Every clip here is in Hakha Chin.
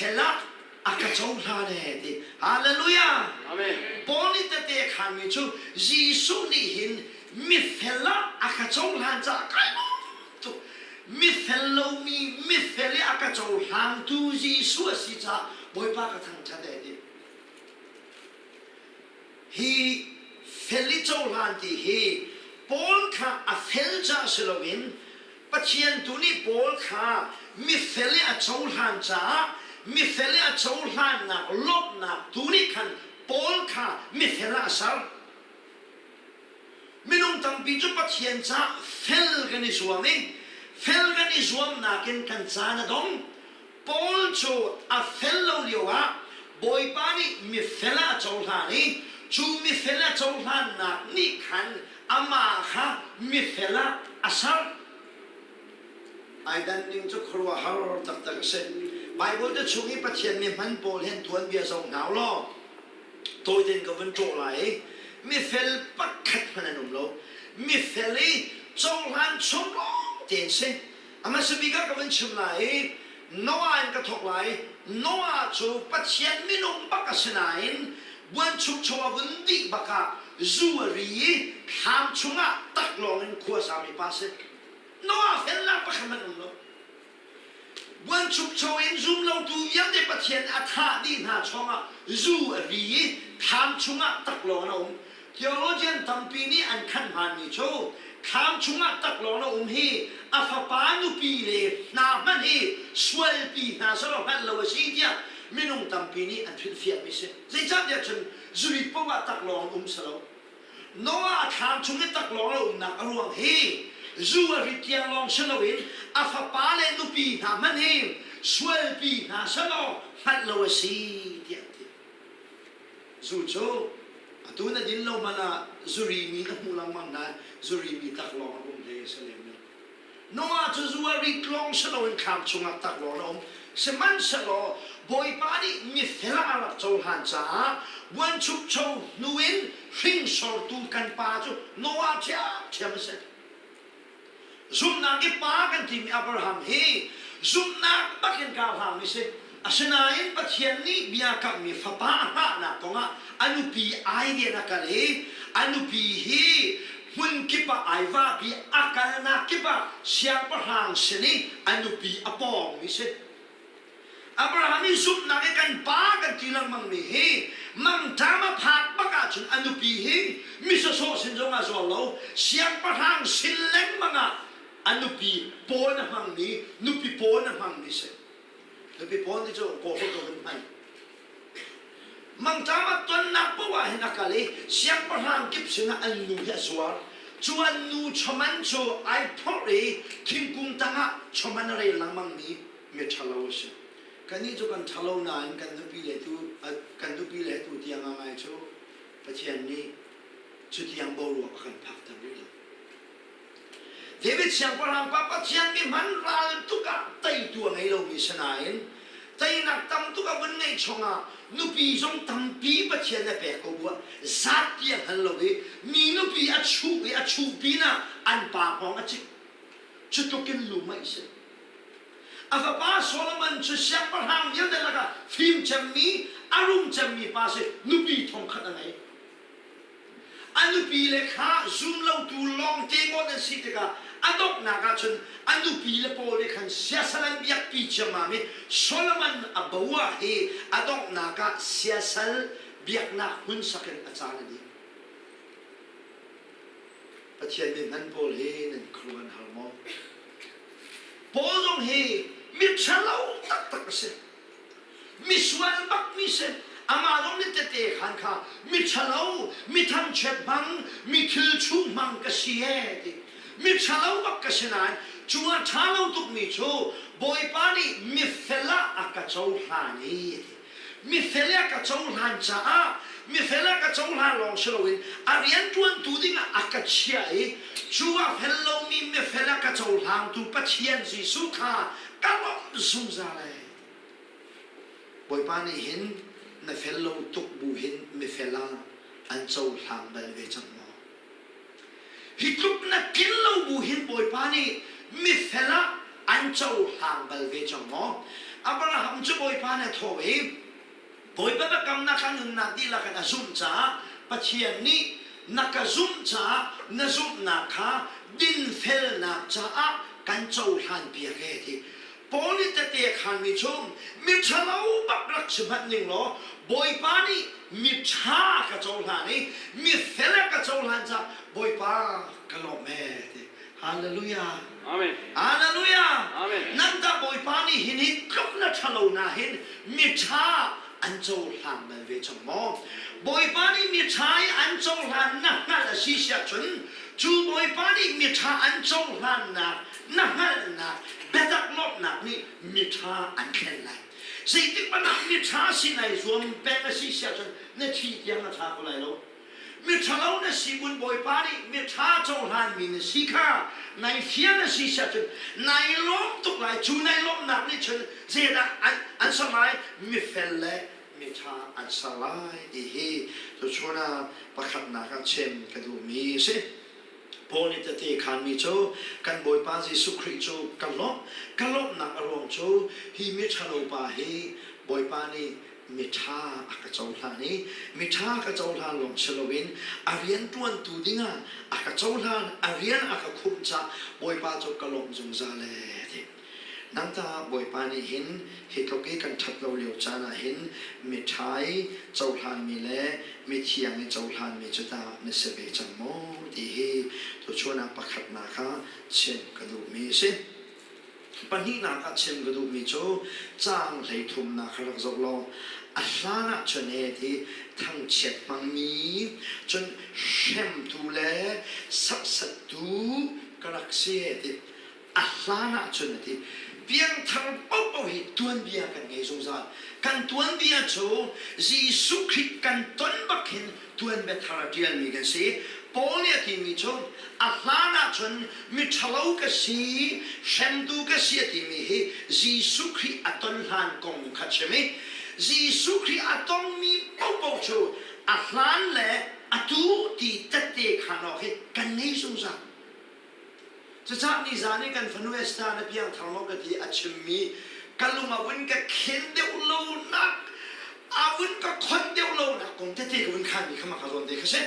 mifel ah a ka cohlan ee ti. Hallelujah! Amen. Paul nih tete a khanmi cu Jesuh nih hin mifel ah a ka cohlan caah kai lawm tuk. Mifel lomi mifel i a ka cohlangtu Jesuh a si caah Bawipa ka thangṭhat ee ti. Hi fel i cohlan ti hi Paul kha a fel caah si loin Pathian tu nih Paul kha mifel i a cohlan caah mifel i a cohlannak lawmhnak tu nih khan Paul kha mifel ah a ser. Minung tampi cu Pathian caah fel kan i zuam i fel kan i zuamnak in kan caan a dong. Paul cu a fel lo lioah Bawipa nih mifel ah a cohlan i cu mifel a cohlannak nih khan amah kha mifel ah a ser. Ai dan ning cu khuaruahhar taktak a si. Baibal te chung i Pathian mi hman pawl hin tuanbia zoh hna u law tawi tein ka vun ṭawh lai i mifel pakhat hmanh an um lo. Mifel i cohlan chung lawng tein si. A hmasa bik ah ka vun chim lai i Noah in ka thawk lai. Noah cu Pathian minung bak a si nain buanchukcho a vun dih bak ah zu a ri i thlam chungah taklawng in khua sami pa a si. Noah felnak pakhat hmanh um lo. Buanchukcho in zumlotu vialte Pathian a thah dih hna chungah zu a ri i thlam chungah taklawng in a um. Theologian tampi nih an khan hmaanmi cu thlam chungah taklawng a um hi a fapa nupi le hna hmanh hi sualpi hna selaw hngalh lo a si tiah minung tampi nih an hrilhfiahmi si. Zeicahtiah cun zurit paoh ah taklawng um si lo. Noah a thlam chung i taklawng a umnak a ruang hi zu a rit tiang lawng si loin a fapa le nupi hna hmanh hi sualpi hna selaw hngalh lo a si tiah an ti. Zu cu atu na din lo hmanh ah zuri mi na hmuh lengmang nain zuri mi taklawng an um hlei a si lem lo. Noah cu zu a rit lawng si loin thlam chungah taklawng a um. Sihmanhsehlaw Bawipa nih mifel ah a rak cohlan caah buanchukcho hnu in hringsortu kan pa cu Noah ṭhiamṭhiam a si. Zumhnak i pa kan timi Abraham hi zumhnak bakin kaa hlangmi si. Asinain Pathian nih bia kamhmi fapa a hngahnak kongah a nupi ai rian a kal i a nupi hi hmun kip ah ai vapi a kalnak kip ah siangpahrang sin i a nupi a pawngmi si. Abraham i zumhnak i kan pa kan ti lengmangmi hi mangṭam a phak bak ahcun a nupi hi mi sawsawh sin zong ah zuar lo siangpahrang sin lengmang ah a nupi pawn a hmangmi nupi pawn a hmangmi si. Nupi pawn ti cu kawhro ko kan hman. Mangṭam a tonnak paoh ah hin a kal i siangpahrang kip sinah an nu hi a zuar. Cu an nu chawman cu ai phorh i thingkung tangah chawman a rel lengmangmi miṭhalo a si. Kannih cu kan ṭhalo nain kan nupi le tu kan nupi le tu tiang ah ngai cu Pathian nih cutiang boruak a kan phakter rih lo. David siangpahrang pa Pathian mi hman ral tuk ah teitu a ngei lomi si nain teinak tam tuk a vun ngeih chungah nupi zong tampi Pathian a pek ko buah zat ti a hngal lo i mi nupi a chuh i a chuh pinah an pa hngawng a cik. Cu tluk in lu-meih si. A fapa Solomon cu siangpahrang vialte lakah fim cemmi, a rum cemmi pa si, nupi thongkhat a ngei. A nupi le kha zumlotu lawngte ngawt an si tikah a donghnak ah cun a nupi le pawl nih khan siasal an biakpi ciammam i Solomon a bo ah hi a donghnak ah siasal biaknak hmun sak in a caan a dih. Pathian mi hman pawl hi nan khuaruah an har maw? Paul zong hi miṭhalo taktak a si. Misual bakmi si. Amah zong nih tete khan kha miṭhalo, mi thangchiat hmang, mi thil chuh hmang ka si ee ti. Miṭhalo bak ka si nain cu a ṭha lo tukmi cu Bawipa nih mifel ah a ka cohlan i a ti. Mifel a ka cohlan caah mifel a ka cohlan lawng si loin a rianṭuantu dingah a ka chiah i cu a fel lomi mifel a ka cohlangtu Pathian Jesuh kha ka lawmh zungzal ai. Bawipa nih hin na fel lo tuk bu hin mifel ah an cohlang bal ve cang maw? Hi tluk na tlin lo bu hin Bawipa nih mifel ah an cohlang bal ve cang maw? Abraham cu Bawipa nih a thawh i Bawipa biakamnak kha nunnak dihlak in a zumh caah Pathian nih na ka zumh caah na zumhnak kha dinfelnak caah kan cohlan piak e ti. Paul nih tete a khanmi cu miṭhalo bak rak si hmanh ning law Bawipa nih miṭha ka cohlan i mifel a ka cohlan caah Bawipa ka lawmh e ti. Hallelujah. Amen. Hallelujah. Amen. Nang dah Bawipa nih hin hi tluk na ṭhalo na hin miṭha an cohlan bal ve cang maw? Bawipa nih miṭha i an cohlan na hngalh a si siah cun cu Bawipa nih miṭha an cohlannak na hngalhnak biatak lawmhnak nih miṭha an thlen lai. Zeitik hmanh ah miṭha si nai zuam peng a si siah cun na thi tiang na ṭha ko lai lo. Miṭhalo na si kun Bawipa nih miṭha cohlanmi na si kha nai fian a si siah cun nai lawm tuk lai. Cu nai lawmhnak nih cun zeidah an, an ser lai? Mifel le miṭha an ser lai ti hi tuchun ah pakhatnak ah chim ka duhmi a si. Paul nih tete khanmi cu kan Bawipa Jesuh Khrih cu ka lawmh. Ka lawmhnak a ruang cu hi miṭhalo pa hi Bawipa nih miṭha a ka cohlan i miṭha ka cohlan lawng si loin a rianṭuantu dingah a ka cohlan, a rian a ka khumh caah Bawipa cu ka lawmh zungzal ee ti. Nang ta Bawipa nih hin hi tluk i kan ṭhat lo lio caan ah hin miṭha i cohlanmi le mithiang i cohlanmi cu tah na si ve cang maw ti hi tuchun ah pakhatnak ah chim ka duhmi a si. Pahnihnak ah chim ka duhmi cu caang hleithumnak kha rak zoh law a hlan ah cun e ti thangchiat hmangmi cun hremtu le serhsattu ka rak si e ti a hlan ah cun a ti piangthar paohpaoh hi tuanbia kan ngei zungzal kan tuanbia cu Jesuh Khrih kan ton bak hin tuanbia thar a ṭialmi kan si. Paul nih a timi cu a hlan ahcun miṭhalo ka si, hremtu ka si a timi hi Jesuh Khrih a ton hlan kong kha chim i Jesuh Khrih a tongmi paohpaoh cu a hlan le atu ti tette khan awk hi kan ngei zungzal. Cucaah nizan i kan fanu Esther na piangthar maw ka ti a chimmi ka lung a vun ka khen deuh lonak a vun ka khon deuh lonak kong tete ka vun khanmi kha maka zawn te kha si.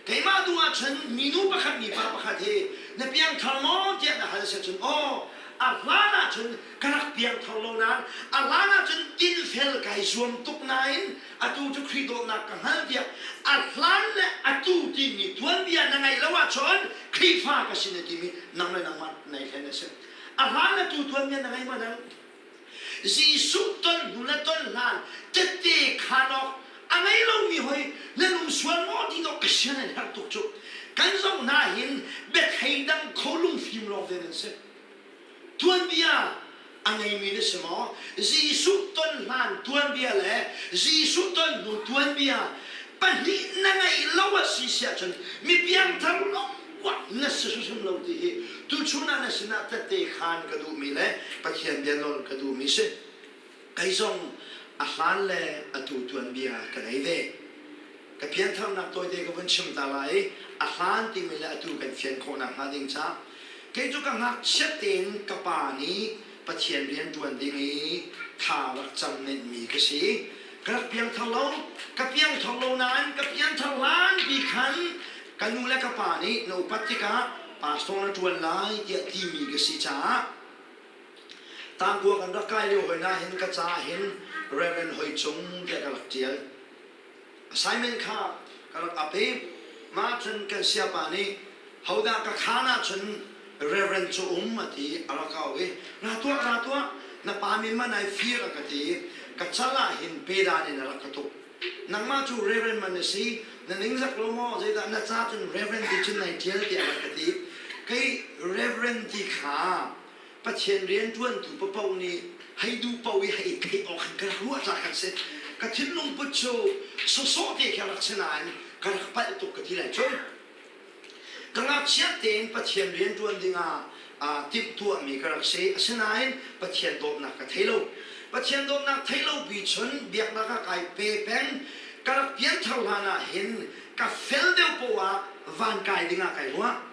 Keimah duh ahcun minu pakhat mipa pakhat hi na piangthar maw tiah na hal si cun aw a hlan ahcun ka rak piangthar lo nain a hlan ahcun dinfel kai zuam tuk nain atu cu Khrih dawtnak ka hngal tiah a hlan le atu timi tuanbia na ngeih lo ahcun Khrihfa ka si na timi nang le nangmah nai hlen a si. A hlan le tu tuanbia na ngei ma nang? Jesuh ton hnu le ton hlan tette khan awk a ngei lomi hoi na nung sual maw ti dawh ka sian an herh tuk cu. Kan zoh hna hin biathei dang kho lungfim lawng te nan si. Tuanbia a ngeimi na si maw? Jesuh ton hlan tuanbia le Jesuh ton hnu tuanbia pahnih na ngeih lo a si si ahcun mi piangthar lungkuat na si hrimhrim lo ti hi tuchun ah na sinah tette khaan ka duhmi le Pathian bia nawl ka duhmi si. Kei zong a hlan le atu tuanbia ka ngei ve. Ka piantharnak tawite ka vun chim ta lai i a hlan timi le atu kan fian khawh nakhnga ding caah kei cu ka ngakchiat tein ka pa nih Pathian rian ṭuan ding i tha rak cam nenhmi ka si. Ka rak piangthar lo. Ka piangthar lo nain ka piangthar hlan pi khan ka nu le ka pa nih na upat tikah pastor na ṭuan lai tiah timi ka si caah Tangkua kan rak kai lio hoi nahin ka ca hin Reverend Hoi Cung tiah ka rak ṭial. Assignment kha ka rak ap i mah cun kan siapa nih hodah ka khaan ahcun Reverend cu um a ti a rak au i ra tuah ra tuah na pa min ma nai fir a ka ti i ka cal ah hin pedan in a rak ka tuk nangmah cu Reverend man na si na ningzak lo maw zeidah na ca cun Reverend ti cun nai ṭial tiah a rak ka ti kei Reverend ti kha Pathian rianṭuantu paoh nih hei duh paoh i hei theih awk hin ka rak ruah ca kan si. Ka thinlung put cu sawsawh te khi a rak si nain ka rak palh tuk ka ti lai cu. Ka ngakchiat tein Pathian rianṭuan dingah aa timhtuahmi ka rak si. Asinain Pathian dawtnak ka thei lo. Pathian dawtnak thei lo pi cun biaknak ah kai pe peng. Ka rak pianthar hlan ah hin ka fel deuh poah ah van kai dingah kai ruah.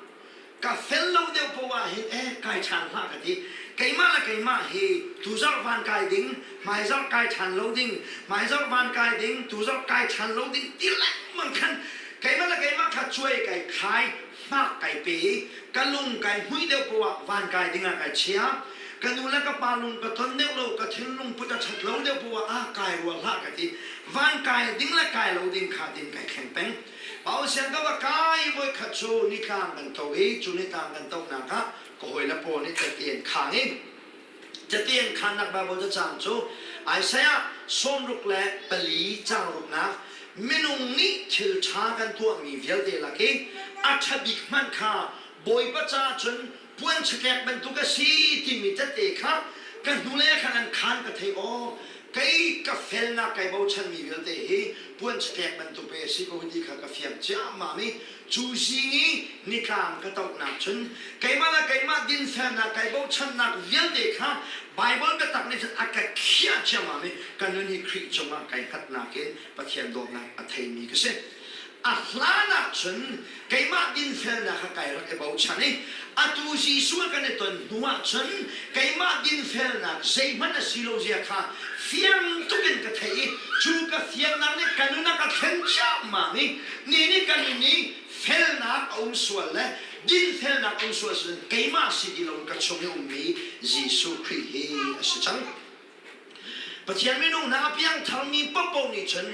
Ka fel lo deuh poah ah hin eh kai ṭhan hlah ka ti. Keimah le keimah hi tuzarh van kai ding, hmaizarh kai ṭhan lo ding, hmaizarh van kai ding, tuzarh kai ṭhan lo ding ti lengmang khan keimah le keimah kha cuai kai khai, hmak kai pe i ka lung kai hmuih deuh poah ah van kai ding ah kai chia. Ka nu le ka pa lung ka ton deuh lo, ka thinlung put a ṭhat lo deuh poah ah kai rua hlah ka ti. Van kai ding le kai lo ding kha tin kai thleng peng. Pausian ka va kai voikhat cu nitlang kan to i cu nitlang kan tonak ah ka hawile pawl nih tete an khang i tete an khannak Baibal cacang cu Isaiah 64 caang ruknak minung nih thil ṭha kan tuahmi vialte lak i a ṭha bik hmanh kha Bawipa caah cun puan chatlek bantuk a si timi tete kha ka hnulei khan an khan ka thei aw kei ka felnak kai bochanmi vialte hi puan chatlek bantuk pe a si ko ti kha ka fiang ciammam i cu zing i nitlang ka tohnak cun keimah le keimah dinfelnak kai bochannak vialte kha Baibal biatak nih cun a ka khiah ciammam i ka nun hi Khrih cungah kai hngatnak in Pathian dawtnak a theimi ka si. A hlan ah cun keimah dinfelnak kha kai rak i bochan i atu Jesuh kan i ton hnu ah cun keimah dinfelnak zeihmanh a si lo zia kha fiang tuk in ka theih i cu ka fiannak nih ka nun a ka thlen ciammam i ni nih ka nun i felnak a um sual le dinfelnak a um sual si keimah si ti lo ka chung i ummi Jesuh Khrih hi a si cang. Pathian minung hna a piangtharmi paohpaoh nih cun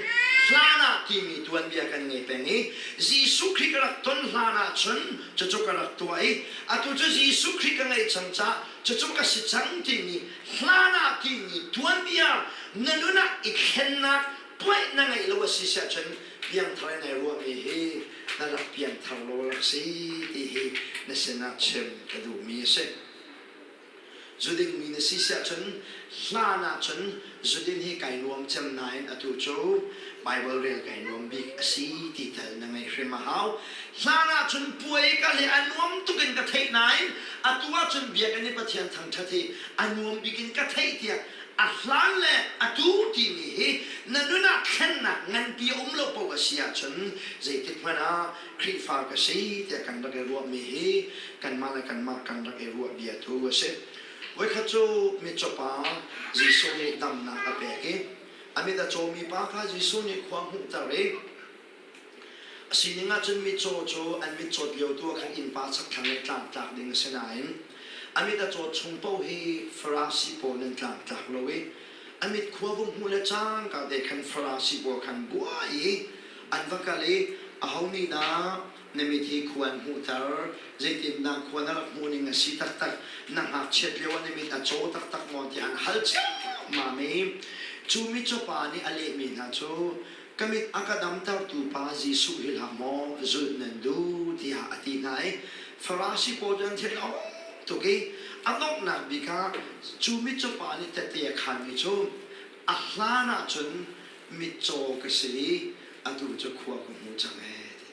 hlan ah timi tuanbia kan ngei peng i Jesuh Khrih ka rak ton hlan ah cun cucu ka rak tuah i atu cu Jesuh Khrih ka ngeih cang caah cucu ka si cang timi hlan ah timi tuanbia na nun ah i thlennak puai na ngeih lo a si siah cun piangthar in ai ruahmi hi na rak piangthar lo a rak si ti hi na sinah chim ka duhmi a si. Zudingmi na si siah cun hlan ah cun zudin hi kai nuam cem nain atu cu Baibal rel kai nuam bik a si ti tal na ngeih hrim a hau. Hlan ah cun puai kal hi a nuam tuk in ka theih nain atu ah cun biakinn i Pathian thangṭhat hi a nuam bik in ka theih tiah a hlan le atu timi hi na nun ah thlennak nganpi a um lo paoh a si ahcun zeitik hmanh ah Khrihfa ka si tiah kan rak i ruahmi hi kanmah le kanmah kan rak i ruah bia tu a si. Voikhat cu mitcaw pa Jesuh nih damnak a pek i a mit a cawmi pa kha Jesuh nih khua hmuhter i a sining ahcun mitcaw cu an mit cawt lio tu ah khan innpa chakthlang le tlangtlak ding a si nain a mit a cawt chung paoh hi Farasi pawl nan tlangtlak lo i a mit khua vung hmuh le cangka te khan Farasi pawl khan buai i an va kal i aho nih dah na mit hi khua an hmuhter zeitindah khua na rak hmuh ning a si taktak na ngakchiat lio ah na mit a caw taktak maw tiah an hal ciammam i cu mitcaw pa nih a lehmi hna cu ka mit a ka damtertu pa Jesuh hi hlah maw zulh nan duh tiah a ti hna i Farasi pawl cu an thin a ung tuk i a donghnak bik ah cu mitcaw pa nih tehte a khanmi cu a hlan ah cun mitcaw ka si i atu cu khua ka hmu cang ee ti.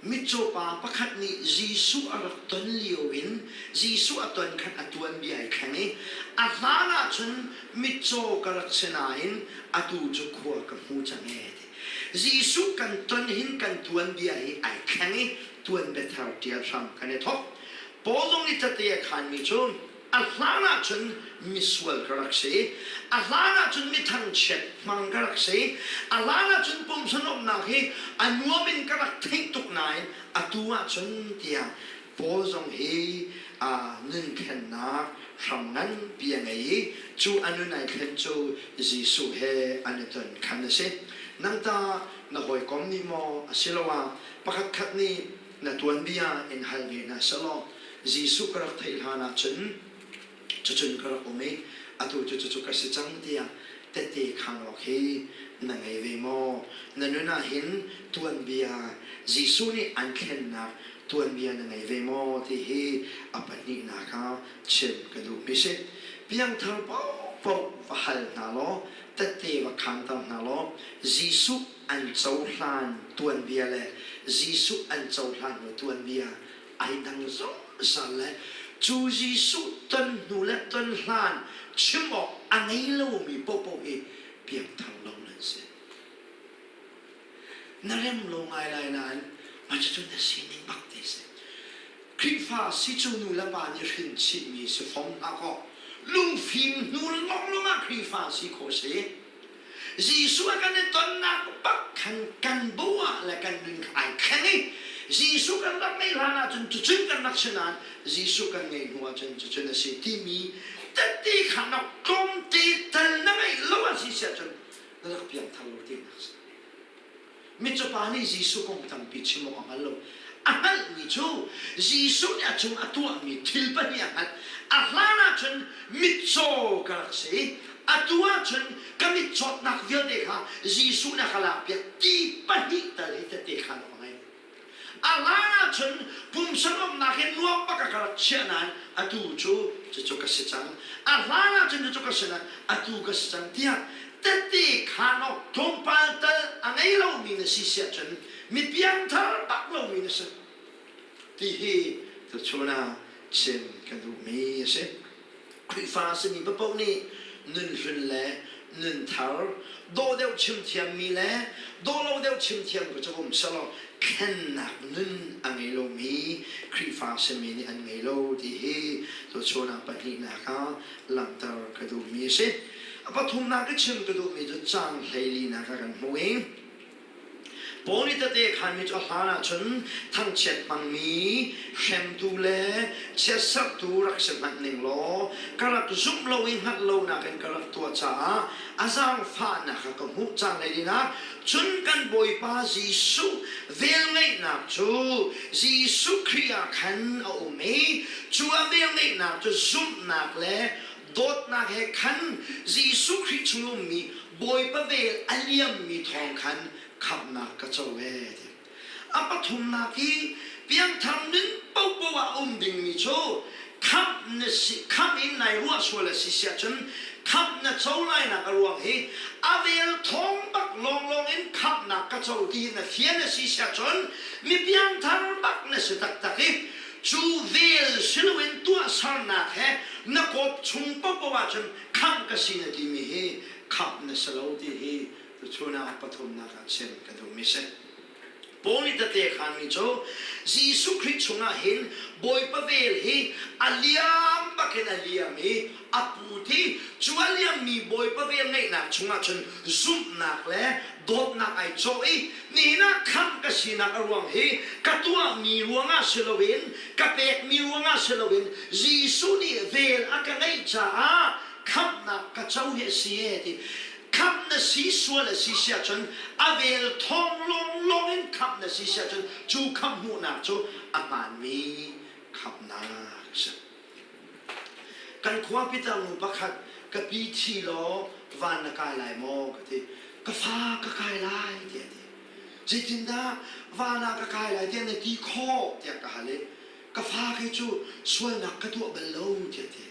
Mitcaw pa pakhat nih Jesuh a rak ton lio in Jesuh a ton khan a tuanbia ai thleng i a hlan ah cun mitcaw ka rak si nain atu cu khua ka hmu cang ee ti. Jesuh kan ton hin kan tuanbia hi ai thleng i tuanbia thar ṭial hram kan i thawk. Paul zong nih cate a khanmi cu A hlan ahcun misual ka rak si. A hlan ahcun mithangchiat hmang ka rak si. A hlan ahcun pumsanuamhnak hi a nuam in ka rak theih tuk nain atu ahcun tiah Paul zong hi nunthlennak hram nganpi a ngei i cu a nun ai thlen cu Jesuh he an i ton khan a si. Nang tah na hawikom nih maw asiloah pakhatkhat nih na tuanbia in hal ve hna sehlaw Jesuh ka rak theih hlan ahcun cucun ka rak um i atu cu cucu ka si cang tiah tehte khaan awk hi na ngei ve maw? Na nun ah hin tuanbia Jesuh nih an thlennak tuanbia na ngei ve maw ti hi a pahnihnak ah chim ka duhmi si. Piangthar paohpaoh va hal hna law tehte va khaanter hna law Jesuh an cohlan tuanbia le Jesuh an cohlan hnu tuanbia ai dang zungzal le cu Jesuh ton hnu le ton hlan chim awk a ngei lomi paohpaoh hi piangthar lo nan si. Na rem lo ngai lai nain mah cucu na sining bak ti si. Khrihfa si cu nu le pa nih hrin chihmi si fom hlah kaw lungfim hnu lawnglawng ah Khrihfa si khawh si. Jesuh a kan i tonnak bak khan kan bo ah le kan nun kha ai thleng i Jesuh kan rak ngeih hlan ahcun cucun kan rak si nain Jesuh kan ngeih hnu ahcun cucun a si timi tette kha nak tlawmte tal na ngeih lo a si siah cun na rak piangthar lo tinak a si. Mitcawpa nih Jesuh kong tampi chim awk a hngal lo. A hngalhmi cu Jesuh nih a cung a tuahmi thil pahnih a hngalh. A hlan ahcun mitcaw ka rak si i atu ahcun ka mitcawtnak vialte kha Jesuh nih a ka lakpiak ti pahnih tal hi tette khan awk a ngei. A hlan ahcun pumsa nuamhnak hi nuam bak ah ka rak chiah nain atu cu cucu ka si cang. A hlan ahcun cucu ka si nain atu ka si cang tiah tette khaan awk tlawmpal tal a ngei lomi na si siah cun mi piangthar bak lomi na si ti hi tuchun ah chim ka duhmi a si. Khrihfa a simi paoh nih nunhlun le nunthar, dawh deuh chim thiammi le dawh lo deuh chim thiam ku cu um selaw thlennak nun a ngei lomi Khrihfa a simi nih an ngei lo ti hi tuchun ah pahnihnak ah langhter ka duhmi a si. A pathumnak i chim ka duhmi cu caang hleilinak ah kan hmuh i Paul nih tete khanmi cu a hlan ahcun thangchiat hmangmi, hremtu le chiatserhtu rak si hmanh ning law ka rak zumh lo i hngalh lonak in ka rak tuah caah a zaangfahnak a ka hmuh cang lai dinah cun kan Bawipa Jesuh velngeihnak cu Jesuh Khrih ah khan a um i cu a velngeihnak cu zumhnak le dawtnak he khan Jesuh Khrih chung ummi Bawipa vel a liammi thawng khan khamhnak ka co ee ti. A pathumnak hi piangthar nun paohpaoh ah a um dingmi cu khamh na si khamh in nai ruah sual a si siah cun khamh na co lainak a ruang hi a vel thawng bak lawnglawng in khamhnak ka co ti hi na fian a si siah cun mi piangthar bak na si taktak i cu vel siloin tuahsernak he na kawp chung paohpaoh ahcun khamh ka si na timi hi khamh na si lo ti hi tuchun ah pathumnak ah chim ka duhmi si. Paul nih tete khanmi cu Jesuh Khrih chungah hin Bawipa vel hi a liam bakin a liam i a put i cu a liammi Bawipa vel ngeihnak chungah cun zumhnak le dawtnak ai cawh i nihin ah khamh ka sinak a ruang hi ka tuahmi ruangah si loin ka pekmi ruangah si loin Jesuh nih vel a ka ngeih caah khamhnak ka co hi a si e ti khamh na si sual a si siah cun a vel thawng lawnglawng in khamh na si siah cun cu khamh hmuhnak cu a hmaanmi khamhnak a si. Kan khua pitar nu pakhat ka pi thi law van na kai lai maw ka ti. Ka fa ka kai lai tiah a ti. Zeitindah van ah ka kai lai tiah na ti khawh tiah ka hal i ka fa kei cu sualnak ka tuah bal lo tiah a ti.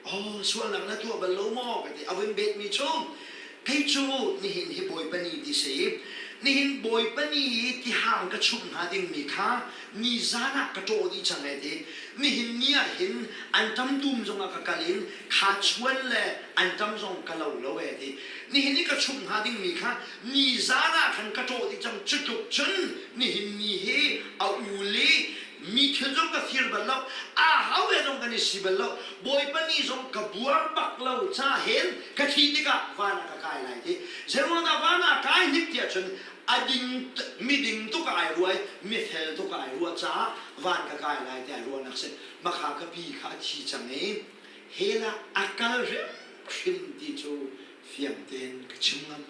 Oh, sualnak na tuah bal lo maw ka ti. A vun betmi cu kei cu nihin hi Bawipa ni ti si. Nihin Bawipa ni i tihang ka chumh hnga dingmi kha nizan ah ka ṭawh dih cang ai ti. Nihin ni ah hin anṭam dum zongah ka kal in kha chuan le anṭam zong ka lo lo e ti. Nihin i ka chumh hnga dingmi kha nizan ah khan ka ṭawh dih cang. Cu tluk cun nihin ni hi a ul i mi thil zong ka fir bal lo a hau he zong kan i si bal lo bawipa ni zong ka buar bak lo ca hen ka thi tikah van ah ka kai lai ti zeiruangah van ah kai hnik tiah cun a ding miding tuk ai ruai mifel tuk ai ruah caah van ka kai lai ti ai ruahnak si makha ka pi kha a thi cang i hell ah a kal hrimhrim ti cu fiang tein ka chim ngam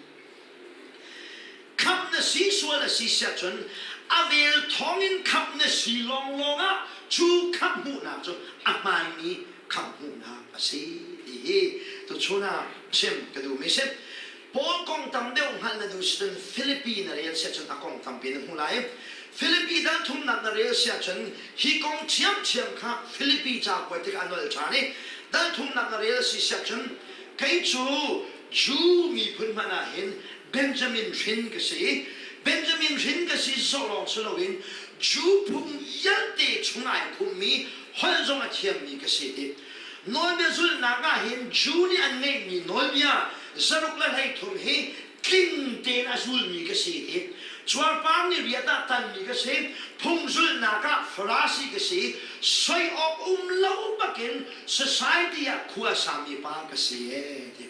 Khamh na si sual a si siah cun a vel thawngin khamh na si lawnglawng ah cu khamh hmuhnak cu a hmaimi khamh hmuhnak a si ti hi tuchun ah chim ka duhmi si. Paul kong tam deuh hngalh na duh si cun Filipi na rel siah cun a kong tampi na hmu lai. Filipi dal thumnak na rel siah cun hi kong ṭhiamṭhiam kha Filipi ca kuat tikah a nolh ṭhan i dal thumnak na rel si siah cun kei cu Jew miphun hmanh ah hin Benjamin hrin ka si. Benjamin hrin ka si sawh lawng si loin Jew phung vialte chung ai khummi holh zong a thiammi ka si ti. Nawlbia zulhnak ah hin Jew nih an ngeihmi nawlbia zaruk le 13 hi Tling tein a zulmi ka si ti. Cuarpar nih riat ah tanmi ka si. Phung zulhnak ah Farasi ka si. Soi awk um lo bakin society ah khua sami pa ka si ee ti.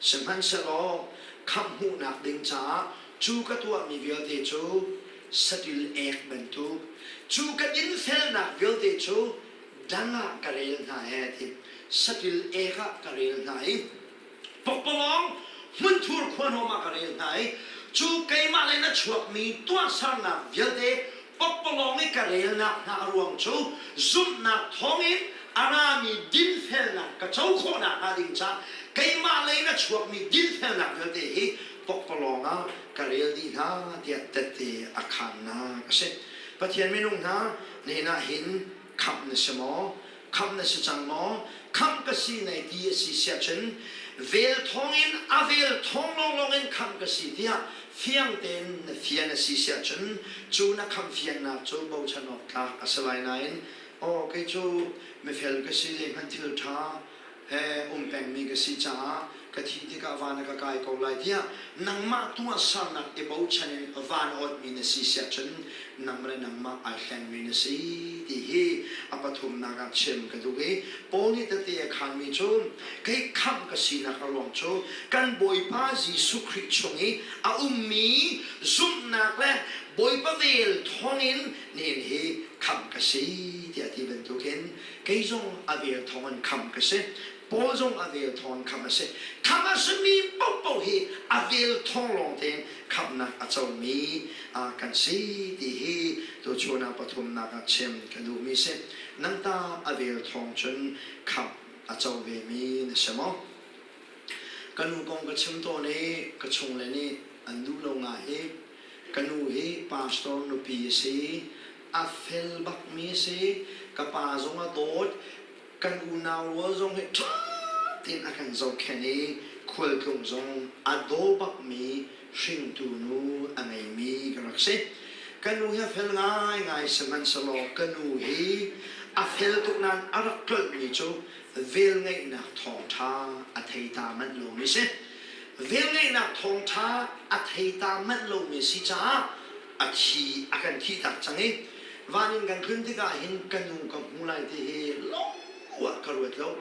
Sihmanhsehlaw khamh hmuhnak ding caah cu ka tuahmi vialte cu saṭil ek bantuk, cu ka dinfelnak vialte cu dang ah ka rel hna ee ti. Saṭil ek ah ka rel hna i Pakpalawng hmunthur khuahnawm ah ka rel hna i cu keimah lei na chuakmi tuahsernak vialte pakpalawng i ka relnak hna a ruang cu zumhnak thawngin a rami dinfelnak ka co khawhnak hnga ding caah keimah lei na chuakmi dinfelnak vialte hi pakpalawng ah ka rel dih hna tiah tette a khaannak a si. Pathian minung hna nihin ah hin khamh na si maw? Khamh na si cang maw? Khamh ka si nai ti a si siahcun vel thawngin a vel thawng lawnglawng in khamh ka si tiah fiang tein na fian a si siahcun cu na khamh fiannak cu bochan awk tlak a si lai nain aw kei cu mifel ka si zeihmanh thil ṭha he um pengmi ka si caah ka thih tikah van ah ka kai ko lai tiah nangmah tuahsernak i bochan in van awtmi na si siahcun nang le nangmah ai hlengmi na si ti hi a pathumnak ah chim ka duh i Paul nih tete a khanmi cu kei khamh ka sinak a ruang cu kan Bawipa Jesuh Khrih chung i a ummi zumhnak le Bawipa vel thawngin nihin hi khamh ka si tiah ti bantukin Kei zong a vel thawng in khamh ka si. Paul zong a vel thawng in khamh a si. Khamh a simi paohpaoh hi a vel thawng lawng tein khamhnak a comi kan si ti hi tuchun ah pathumnak ah chim ka duhmi si. Nang ta a vel thawng cun khamh a co vemi na si maw? Ka nu kong ka chim tawn i ka chungle nih an duh lo ngai i ka nu hi pastor nupi a si. A fel bakmi a si. Ka pa zong a dawt. Kan unau rual zong hi ṭha tein a kan zohkhenh i khualtlung zong a daw bakmi hringtu nu a ngeimi ka rak si. Ka nu hi a fel ngaingai sihmanhsehlaw ka nu hi a fel tuk nain a rak tlolhmi cu velngeihnak thawngṭha a thei ta manh lomi si. Velngeihnak thawngṭha a thei ta manh lomi si caah a thi a kan thihtak cang i van in kan tlun tikah hin ka nu ka hmu lai ti hi lo ah ka ruat lo.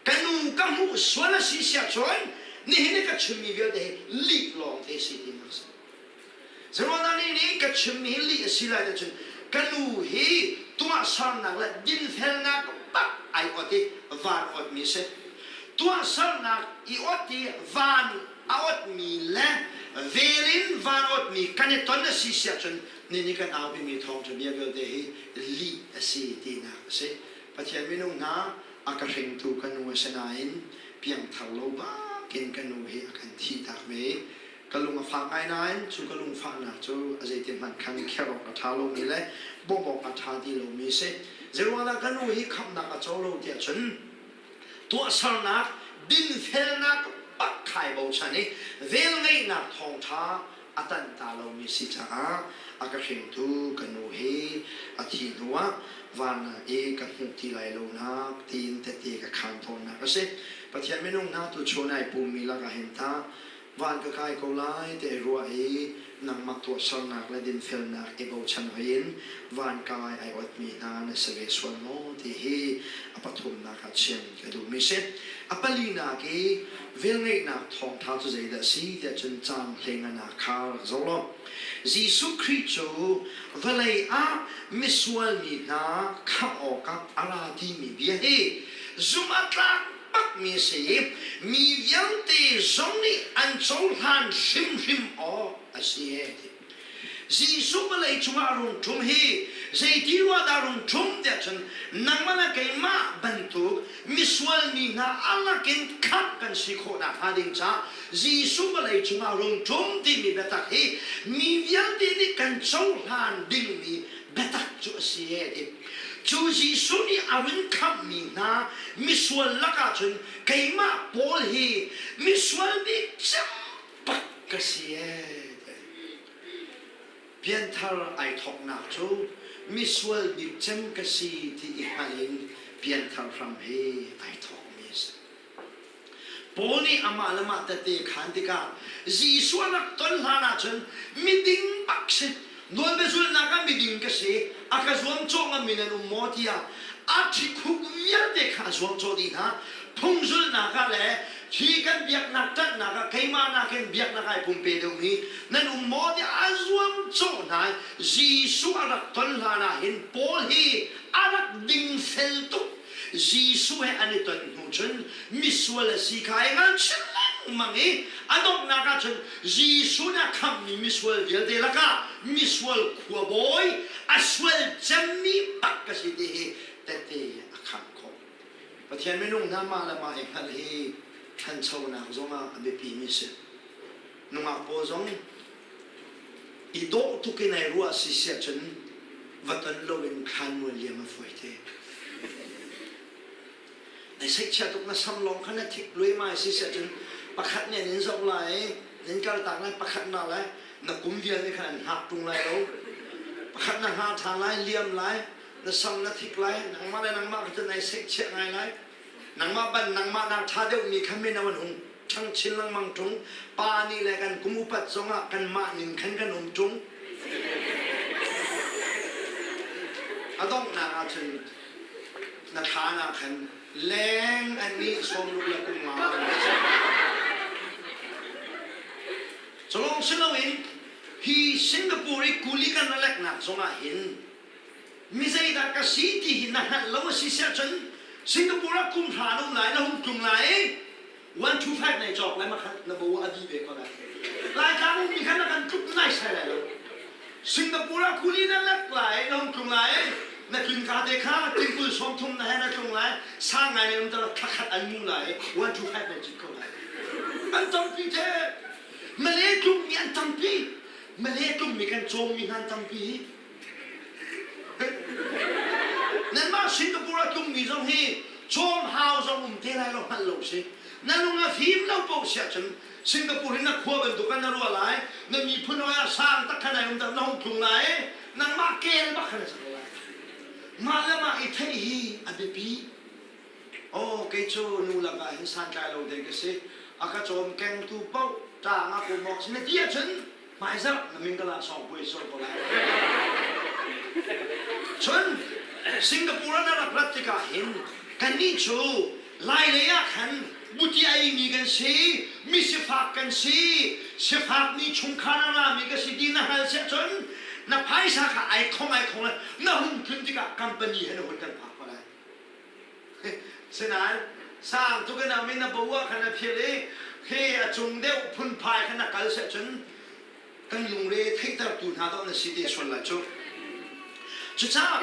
Ka nu ka hmuh sual a si siah cun nihin i ka chimmi vialte hi lih lawng te si ti a si. Zeruahdah nih nih ka chimmi hi lih a si lai ti cun ka nu hi tuahsernak le dinfelnak bak ai ot i van otmi a si. Tuahsernak i ot i van a otmi le vel in van otmi kan i ton a si siah cun nihin kan aupimi thawngṭha bia vialte hi lih a si tinak a si. Pathian minung hna a ka hringtu ka nu a si nain piangthar lo bakin ka nu hi a kan thihtak ve. Ka lung a fak ngai nain cu ka lungfahnak cu a zeitin hmanh khan kher awk a ṭha lomi le bawmh awk a ṭha ti lomi a si. Zeiruangah ka nu hi khamhnak a co lo tiah cun tuahsernak dinfelnak bak khai bochan i velngeihnak thawngṭha a tanh ta lomi si caah a ka hringtu ka nu hi a thih hnuah van i ka hmuh ti lai lonak tiin tette ka khaan tawnnak a si. Pathian minung hna tuchun ai pummi lakah hin tah Van ka kai ko lai ti ai ruah i nangmah tuahsernak le dinfelnak i bochan hoi in van kai ai otmi hna na si ve sual maw ti hi a pathumnak ah chim ka duhmi si. A palinak i velngeihnak thawngṭha cu zeidah a si tiah cun caang hleinganak kha rak zoh law Jesuh Khrih cu vawlei ah misual mi hna khamh awkah a ra timi bia hi zumh a tlak bakmi a si i mi vialte zong nih an cohlan hrimhrim awk a si e ti. Jesuh vawlei cungah a rung ṭum hi zeiti ruah dah rung ṭum tiah cun nangmah le keimah bantuk misual mi hna a lakin khamh kan si khawh nakhnga ding caah Jesuh vawlei cungah rung ṭum timi biatak hi mi vialte nih kan cohlan dingmi biatak cu a si e ti. Cu Jesuh nih a run khamhmi hna misual lakah cun keimah Paul hi misual bik cem bak ka si ee. Pianthar ai thawknak cu misual bik cem ka si ti i hngal in pianthar hram hi ai thawkmi a si. Paul nih amah le mah tette khan tikah Jesuh a rak ton hlan ahcun miding bak si, nawlbia zulhnak ah miding ka si, a ka zuamcawh ngammi nan um maw tiah a ṭhikhuk vialte kha a zuamcawh dih hna. Phung zulhnak ah le hi kan biaknak ṭanhnak ah keimah nakin biaknak ai pumpe deuhmi nan um maw tiah a zuamcawh hna. Jesuh a rak ton hlan ah hin Paul hi a rak dingfel tuk. Jesuh he an i ton hnu cun misual a si kha ai hngal chin lengmang i a donghnak ah cun Jesuh nih a khamhmi misual vialte lakah misual khuabawi a sual cemmi bak ka si ti hi tehte a khangh khawh. Pathian minung hna mah le mah i hngalh hi ṭhanchonak zongah a biapimi a si. Nungak pawl zong i dawh tuk in ai ruah si siah cun va ton loin thlanmual liam a fawi te. Nai seihchiah tuk na sam lawng kha na thik luaimai si siah cun pakhat nih an in zoh lai i nan kaltak lai pakhat na lai na kum vial nih khan an hngak ṭung lai lo. Pakhat na hnga ṭhan lai liam lai na sam na thik lai nangmah le nangmah kha cun nai seihchiah ngai lai. Nangmah ban nangmah nak ṭha deuhmi kha mino an hung ṭhang chin lengmang ṭung. Pa nih le kan kum upat zongah kanmah ning khan kan um ṭung. A donghnak ahcun na thlaan ah khan leng an nih sawmruk le kum nga Culawng si loin hi Singapore i kuli kan ra leknak zongah hin mi zeidah ka si ti hi na hngalh lo a si siah cun Singapore ah kum hra na um lai na hung tlung lai i 125 nai cawk lai makhat na bo a di ve ko lai. Laitlang ummi kha na kan tluk nai sai lai lo. Singapore ah kuli na lek lai na hung tlung lai na tlun ka te kha tingkul 30 na he na tlung lai sang ngai na um tar thlakhat an mu lai 125 nai cit ko lai. An tampi the Malay tlungmi an tampi Malay tlungmi kan cawmmi hna an tampi Nanmah Singapore a tlungmi zong hi cawm hau zong um te lai lo hngalh lo si. Na lung a fim lo paoh siah cun Singapore hi na khua bantuk ah na ruah lai, na miphun hawi ah sang tak khan ai um na hung tlung lai, nangmah kel bak khan na cang lai. Mah le mah i theih hi a biapi. Aw kei cu nu lakah hin santlai lo ding ka si. A ka cawm kengtu paoh ṭaang ah pum awk si na ti ahcun hmaizarh na min ka lah sawng puai sual ko lai. Cun Singapore ah na rak rat tikah hin kannih cu Lailei ah khan buti a eimi kan si, misifak kan si, sifakmi chungkhar a rami ka si ti na hngal siah cun na phaisa kha ai khong ai khong na hung tlun tikah company he na hun kan phak ko lai. Sinain sang tuk in a min a bo ah khan a phil i khi a cung deuh phunphai khan a kal seh cun kan lungre theihtertu hna dawh na si te sual lai cu. Cucaah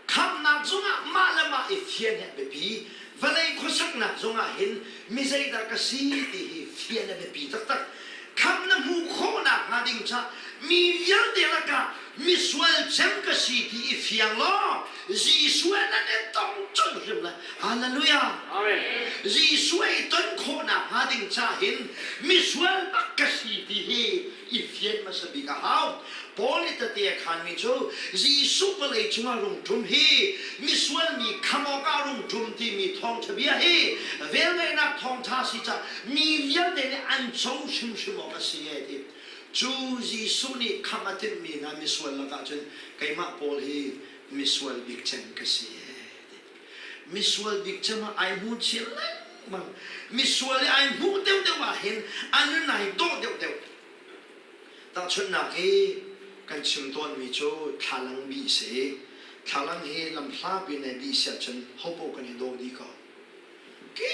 khamnak zongah mah le mah i fian hi a biapi. Vawlei khuasaknak zongah hin mi zeidah ka si ti hi fian a biapi taktak. Khamh na hmuh khawhnak hnga ding ca mi vialte lakah misual cem ka si ti i fiang law Jesuh he nan i tong colh hrim lai. Hallelujah. Amen. Jesuh i ton khawhnak hnga ding ca hin misual bak ka si ti hi i fian hmasa bik a hau. Paul nih tete a khanmi cu Jesuh vawlei cungah rung ṭum hi misual mi kham awkah rung ṭum timi thawngṭha bia hi velngeihnak thawngṭha si cah mi vialte nih an co hrimhrim awk a si e ti. Cu Jesuh nih khamh a timhmi hna misual lakah cun keimah Paul hi misual bik cem ka si e ti. Misual bik cem ah ai hmu chin lengmang. Misual i ai hmuh deuhdeuh ah hin a nun ai dawh deuhdeuh. Tahchunhnak hi kan chim tawnmi cu thlalang bih si. Thlalang hi lamhlapi in ai bih si ahcun hopaoh kan i daw dih ko. Ki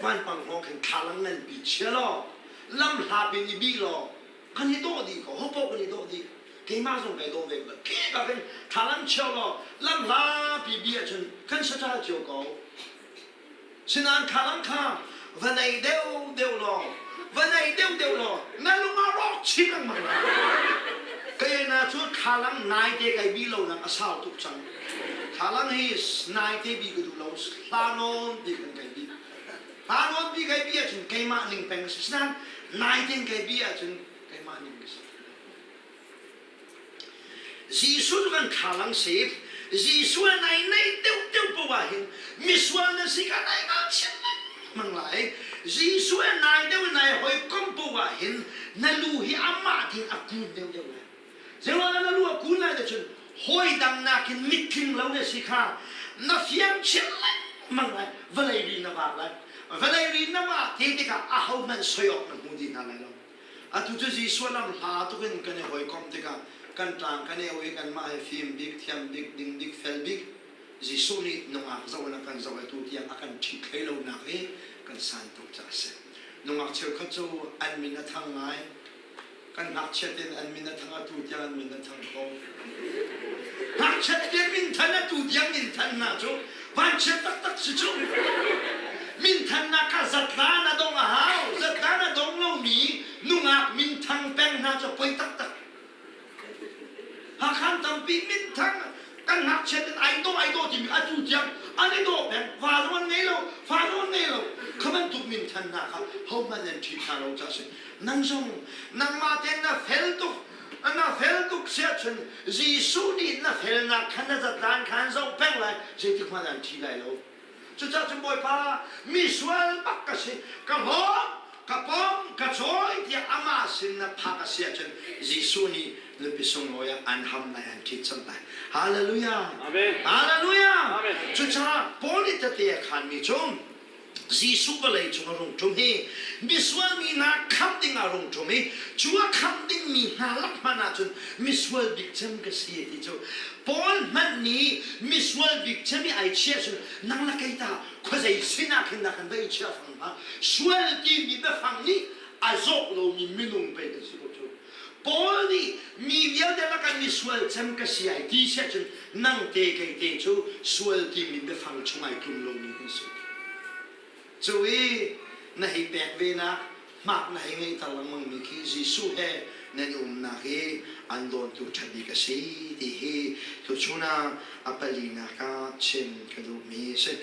vanpang hngawng khin thlalang nganpi chia law lamhlapi in i bih law kan i dawh dih ko. Hopaoh kan i dawh dih. Keimah zong kai dawh ve ko. Khi ka khin thlalang chia law lamhlapi bih ahcun kan saṭal cio ko. Sinain thlalang kha va nei deuhdeuh law, va nei deuhdeuh law na lung ah rawk chin lengmang lai. Kei na cu thlalang naite kai bi lo nak a sau tuk cang. Thlalang hi naite bi ka duh lo, hla nawn ti kan kai bi. Hla nawn bi kai bi ahcun keimah ning peng a si. Sinain naite in kai bi ahcun keimah ning ka si. Jesuh cu kan thlalang si. Jesuh a nai naih deuhdeuh paoh ah hin misual na si kha nai ngakchia lengmang lai. Jesuh he nai deuh in nai hawikom paoh ah hin na lu hi amah tin a kun deuhdeuh lai. Zeiruangah na lu a kun lai cun hawi dang nakin mittling lo na si kha na fiang chin lengmang lai. Vawlei ri na vak lai. Vawlei ri na vah te tikah ahohmanh soi awk na hmu ti hna lai lo. Atu cu Jesuh lam hla tuk in kan i hawikomh tikah kan tlang kan i au i kanmah hi fim bik, thiam bik, ding bik, fel bik Jesuh nih nungak zoh in a kan zoh i tu tiang a kan ṭhit hlei lonak hi kan san tuk caah a si. Nungak cheukhat cu an min a thang ngai. Kan ngakchia tein an min a thang atu tiang an min a thang kho. Ngakchiat tein minthan atu tiang minthan hna cu vanchiat taktak si cu. Minthannak kha zatla na dong a hau. Zatla na dong lomi nungak minthang peng hna cu poi taktak. Hakhan tampi minthang kan ngakchia in ai dawh ai dawh timi atu tiang an i dawh peng. Va zong an ngei lo, fa zong an ngei lo. Kha bantuk minthan hna kha hohmanh nan ṭhit hna lo caah si. Nang zong nangmah tein na fel tuk na fel tuk siahcun Jesuh nih na felnak kha na zatlan kha an zoh peng lai zeitik hmanh an ṭhi lai lo. Cucaah cun Bawipa misual bak ka si ka hlawt ka pom ka cawi tiah amah sin na phak a si ahcun Jesuh nih nupi sunglawi ah an ham lai an ṭhit cang lai. Hallelujah. Amen. Hallelujah. Amen. Cucaah Paul nih tete a khanmi cu Jesuh vawlei cung a rung ṭum hi misual mi hna khamh ding ah a rung ṭum i cu a khamh dingmi hna lak hmanh ahcun misual bik cem ka si ti cu Paul hmanh nih misual bik cem i ai chiah cun nang le kei ta khuazei sin ah khin dah kan va i chiah fang hnga sual timi biafang nih a zawh lomi minung pei kan si ko cu Paul nih mi vialte lakah misual cem ka si ai ti siah cun nang te kei te cu sual timi biafang chung ai tlum lomi kan si. Cu i na hei pek ve nak hmak na hei ngeihter lengmang mi khi Jesuh he nan i umnak hi an dawntu ṭha bik a si ti hi tuchun ah a palinak ah chim ka duhmi a si.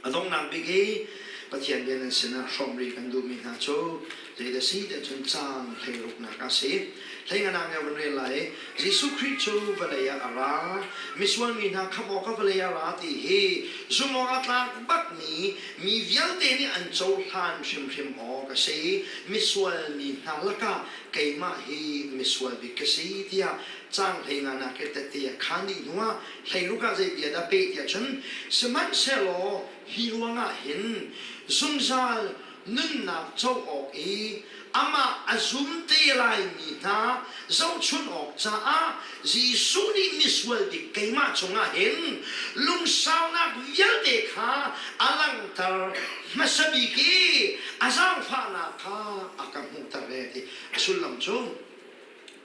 A donghnak bik i Pathian bia nan sinah hrawmh rih kan duhmi hna cu zeidah si tiah cun caang hleiruknak a si. Hleinganak nih a vun rel lai i Jesuh Khrih cu vawlei ah a ra, misual mi hna khamh awkah vawlei ah a ra ti hi zumh awk a tlak bakmi mi vialte nih an cohlan hrimhrim awk a si. Misual mi hna lakah keimah hi misual bik ka si tiah caang hleinganak i tette a khaan dih hnuah hleiruk ah zei bia dah peh tiah cun sihmanhsehlaw hi ruangah hin zungzal nunnak co awk i amah a zum te laimi hna zohchun awk caah Jesuh nih misual bik keimah cungah hin lungsaunak vialte kha a langhter hmasa bik i a zaangfahnak kha a ka hmuhter e ti a sullam cu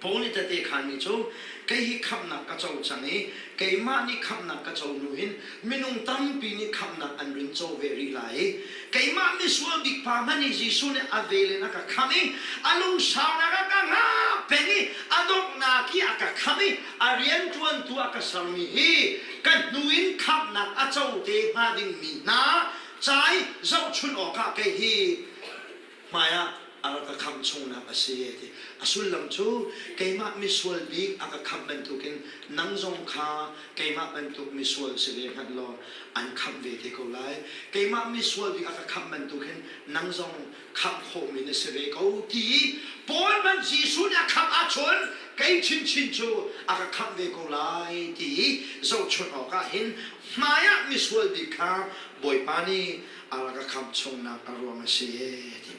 Paul nih tehte khaanmi cu kei hi khamhnak ka co cang i keimah nih khamhnak ka co hnu hin minung tampi nih khamhnak an rin co ve rih lai i keimah misual bik pa hmanh hi Jesuh nih a vel in a ka khamh i a lungsaunak a ka hngah peng i a donghnak i a ka khamh i a rianṭuantu a ka sermi hi ka hnu in khamhnak a co te hnga dingmi hna ca i zohchun awkah kei hi hmaiah a rak ka khamh chungnak a si a ti. A sullam cu keimah misual bik a ka khamh bantukin nang zong kha keimah bantuk misual si ve hmanh law an khamh ve te ko lai. Keimah misual bik a ka khamh bantukin nang zong khamh khawhmi na si ve ko ti i Paul hmanh Jesuh nih a khamh ahcun kei chinchin cu a ka khamh ve ko lai ti i zohchunh awkah hin hmaiah misual bik kha Bawipa nih a rak ka khamh chungnak a ruang a si ti.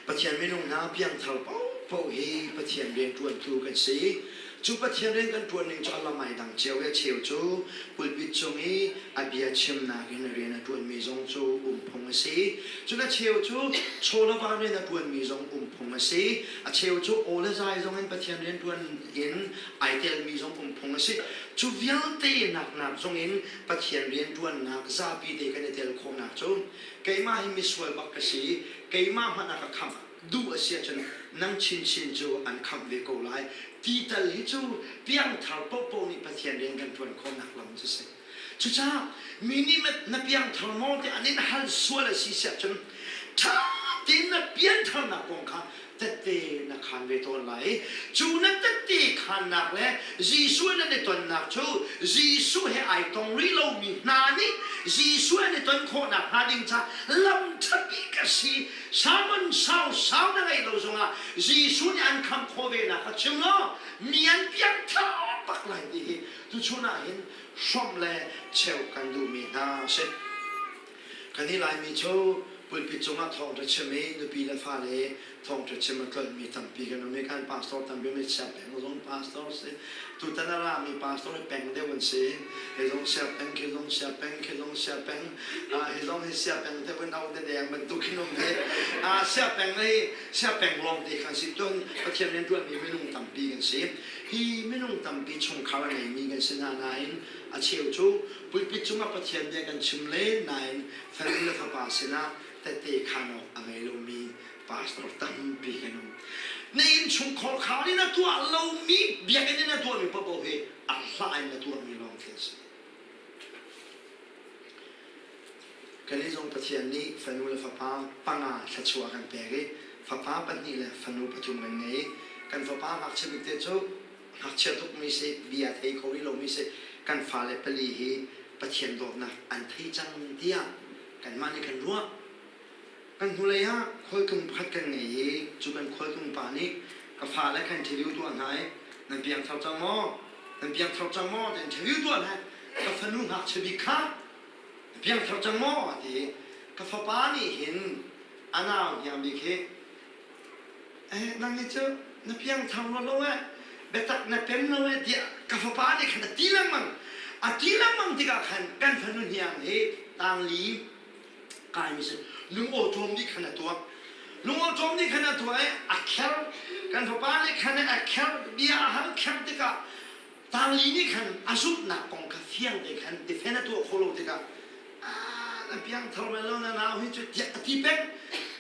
Pathian minung hna piangthar paohpaoh hi Pathian rianṭuantu kan si. Cu Pathian rian kan ṭuan ning cu a lam ai dang cio i a cheu cu pulpit cung i a bia chimnak in rian a ṭuanmi zong cu um phung a si. Cun a cheu cu chaw le va rian a ṭuanmi zong um phung a si. A cheu cu aw le zai zong in Pathian rianṭuan in ai telmi zong um phung a si. Cu vialte naknak zong in Pathian rianṭuannak zapi te kan i tel khawhnak cu keimah hi misual bak ka si keimah hmanh a ka khamh duh a si ahcun nang chinchin cu an khamh ve ko lai ti tal hi cu piangthar paohpaoh nih Pathian rian kan ṭuan khawhnak lam cu si. Cucaah mi nih na piangthar maw tiah an in hal sual a si siah cun ṭha tein na piantharnak kong kha tette. tette na khaan ve tawn lai. Cu na tette khaannak le Jesuh nan i tonnak cu Jesuh he ai tong rih lomi hna nih Jesuh an i ton khawhnak hnga ding ca lam ṭha bik a si. Sermon sau sau na ngeih lo zongah Jesuh nih an khamh khawh ve nak kha chim law mi an piangthar bak lai ti hi tuchun ah hin hrawmh le cheuh kan duhmi hna a si. Kan i Laimi cu pulpit cungah thawngṭha chim i nupi le fale thawngṭha chim a tlolhmi tampi kan um i kan pastor tampi um i chia peng zong pastor si. Tutan a rami pastor hi peng deuh an si. Hi zong sia peng, khi zong sia peng, khi zong sia peng, hi zong hi sia peng te vun au dedeng bantuk hin um hi. Sia peng hi sia peng lawng te kan si. Cun Pathian rian ṭuanmi minung tampi kan si. Hi minung tampi chungkhar a ngeimi kan si hna nain a cheu cu Pulpit cungah Pathian bia kan chim len nain fanu le fapa sinah tette khaan awk a ngei lomi pastor tampi kan um. Na innchungkhar khar in a tuah lomi biakinn in a tuahmi paohpaoh hi a hlah in na tuahmi lawng khi an si. Kannih zong Pathian nih fanu le fapa panga thluachuah a kan pek i fapa pahnih le fanu pathum kan ngei. Kan fapa ngakchia bik te cu ngakchia tukmi si, bia thei kho rih lomi si, kan fale pali hi Pathian dawtnak an thei cang tiah kanmah nih kan ruah. Kan hnulei ah khualtlung pakhat kan ngei i cu kan khualtlung pa nih ka fale kha interview tuah hna i nan piangthar cang maw? Nan piangthar cang maw? Ti interview tuah hna. Ka fanu ngakchia bik kha na piangthar cang maw? A ti. Ka fapa nih hin a nau hniang bik hi Eh, nang hi cu na piangthar rua lo eh, biatak na pem lo eh tiah ka fapa nih khan a ti lengmang. A ti lengmang tikah khan kan fanu hniang hi tangli kaimi si lungawṭawm nih khan a tuah. Lungawṭawm nih khan a tuah i a kher. Kan fapa nih khan a kher bia a hal kher tikah Tangli nih khan a zumhnak kong kha fiang te khan defend a tuah khawh lo tikah na piangthar bal lo na nau hi cu tiah a ti peng.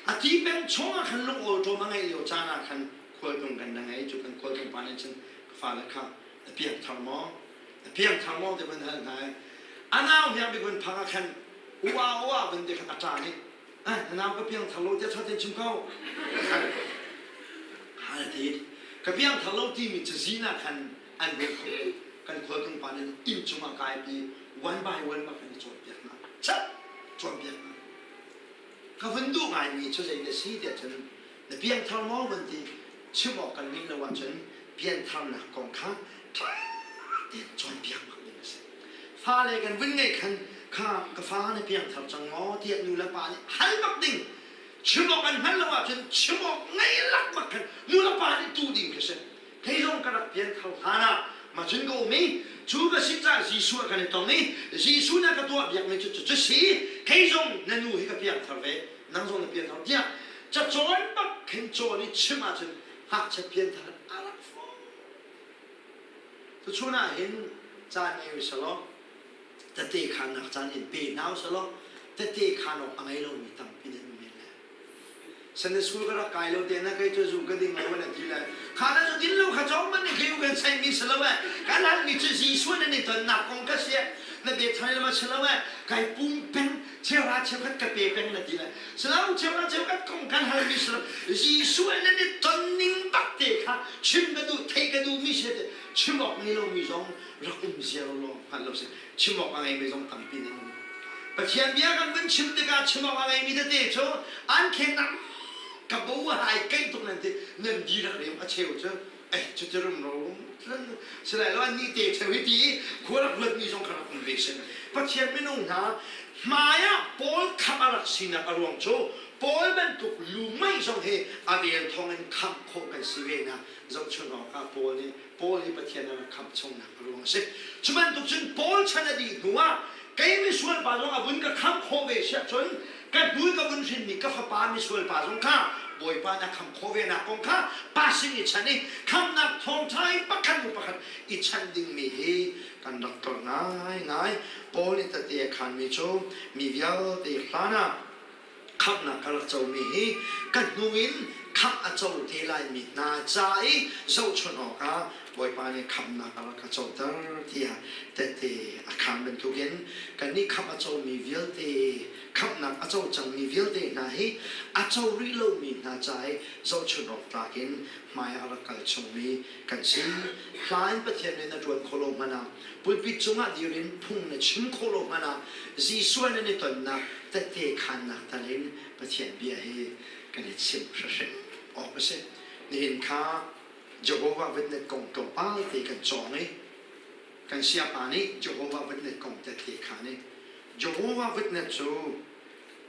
A ti peng chungah khan lungawṭawm a ngeih lio caan ah khan khualtlung kan na ngei cu kan khualtlung pa nih cun ka fale kha na piangthar maw na piangthar maw ti van hal hna i a nau hniang bik van phang ah khan ua ua van ti khan a ṭa nih ah na nau ka piangthar lo tiah ṭha tein chim ko hal ti ka piangthar lo timi cazin ah khan an rel kho lo. Kan khualtlung pa nih inn cungah kaipi one by one bak in a cawnpiak hna. Chat cawnpiak hna. Ka vun duh ngaimi cu zei na si tiah cun na piangthar maw van ti chim awk kan ngeih lo ahcun piantharnak kong kha ṭha tein cawnpiak bak ding a si. Fale kan vun ngeih khan kha ka fa na piangthar cang maw tiah nu le pa nih hal bak ding chim awk an hngalh lo ahcun chim awk ngei lak bak khan nu le pa nih tu ding khi si. Kei zong ka rak pian kho hlan ah macun ka um i cu ka si caah Jesuh ah kan i tong i Jesuh na ka tuah biakmi cu cu si kei zong na nu hi ka piangthar ve nang zong na piangthar tiah cacawn bak khin cawn i chim ahcun ngakchia pianthar a rak fawn. Tuchun ah hin caan ngei usalaw tete khaannak caan in pe hna usalaw tete khaan awk a ngei lomi tampi nan um men lai. Sunday school ka rak kai lo te na kei cu zu ka ding lo na ti lai. Kha na zu din lo kha cong man nih kei kan sai mi si lo eh. Kan hal mi cu Jesuh nan i tonnak kong ka si na be thai ma si lo eh. Kai pum peng cheuhra cheukhat ka pe peng na ti lai. Silo cheuhra cheukhat kong kan hal mi si lo. Jesuh nan i ton ning bak te kha chim ka duh thei ka duh mi si te chim awk ngei lo mi zong rak um ziar lo hngalh lo si. Chim awk a ngeimi zong tampi nan um. Pathian bia kan vun chim tikah chim awk a ngeimi tete cu an khennak ka bo hai keih tuk nan ti nan dihlak rem a cheu cu eh cuti rumro silai lo an nih te cheu hi ti i khua rak ruatmi zong kha rak um ve si. Pathian minung hna hmai ah Paul khamh a rak sinak a ruang cu Paul bantuk lu mei zong hi a vel thawng in khamh khawh kan si ve na zohchun awkah Paul nih Paul hi Pathian a rak khamh chungnak a ruang a si. Cu bantuk cun Paul chan a dih hnu ah kei misual pa zong a vun ka khamh khawh ve siah cun ka hnu ka vun hrinmi ka fapa misual pa zong kha Bawipa na khamh khawh ve nak kong kha pa sin i chan i khamhnak thawngṭha i pakhat hnu pakhat i chan dingmi hi kan rak tlolh ngaingai. Paul nih tete a khaanmi cu mi vialte hlan ah khamhnak ka rak comi hi ka hnu in Khamh a co te laimi hna ca i zohchunh awkah Bawipa nih khamhnak a rak ka coter tiah tehte a khaan bantukin kannih khamh a comi vialte, khamhnak a co cangmi vialte hna hi a co rih lomi hna ca i zohchunh awk tlak in hmai a rak kal chungmi kan si. Hla in Pathian rian na ṭuan khawh lo hmanh ah, pulpit cungah dir in phung na chim khawh lo hmanh ah, Jesuh nan i tonnak tehte khaannak tal in Pathian bia hi kan i chimh hrimhrim awk a si. Nihin kha Jehovah Witness kong tlawmpal te kan cawng i kan siapa nih Jehovah Witness kong tehte khaan i Jehovah Witness cu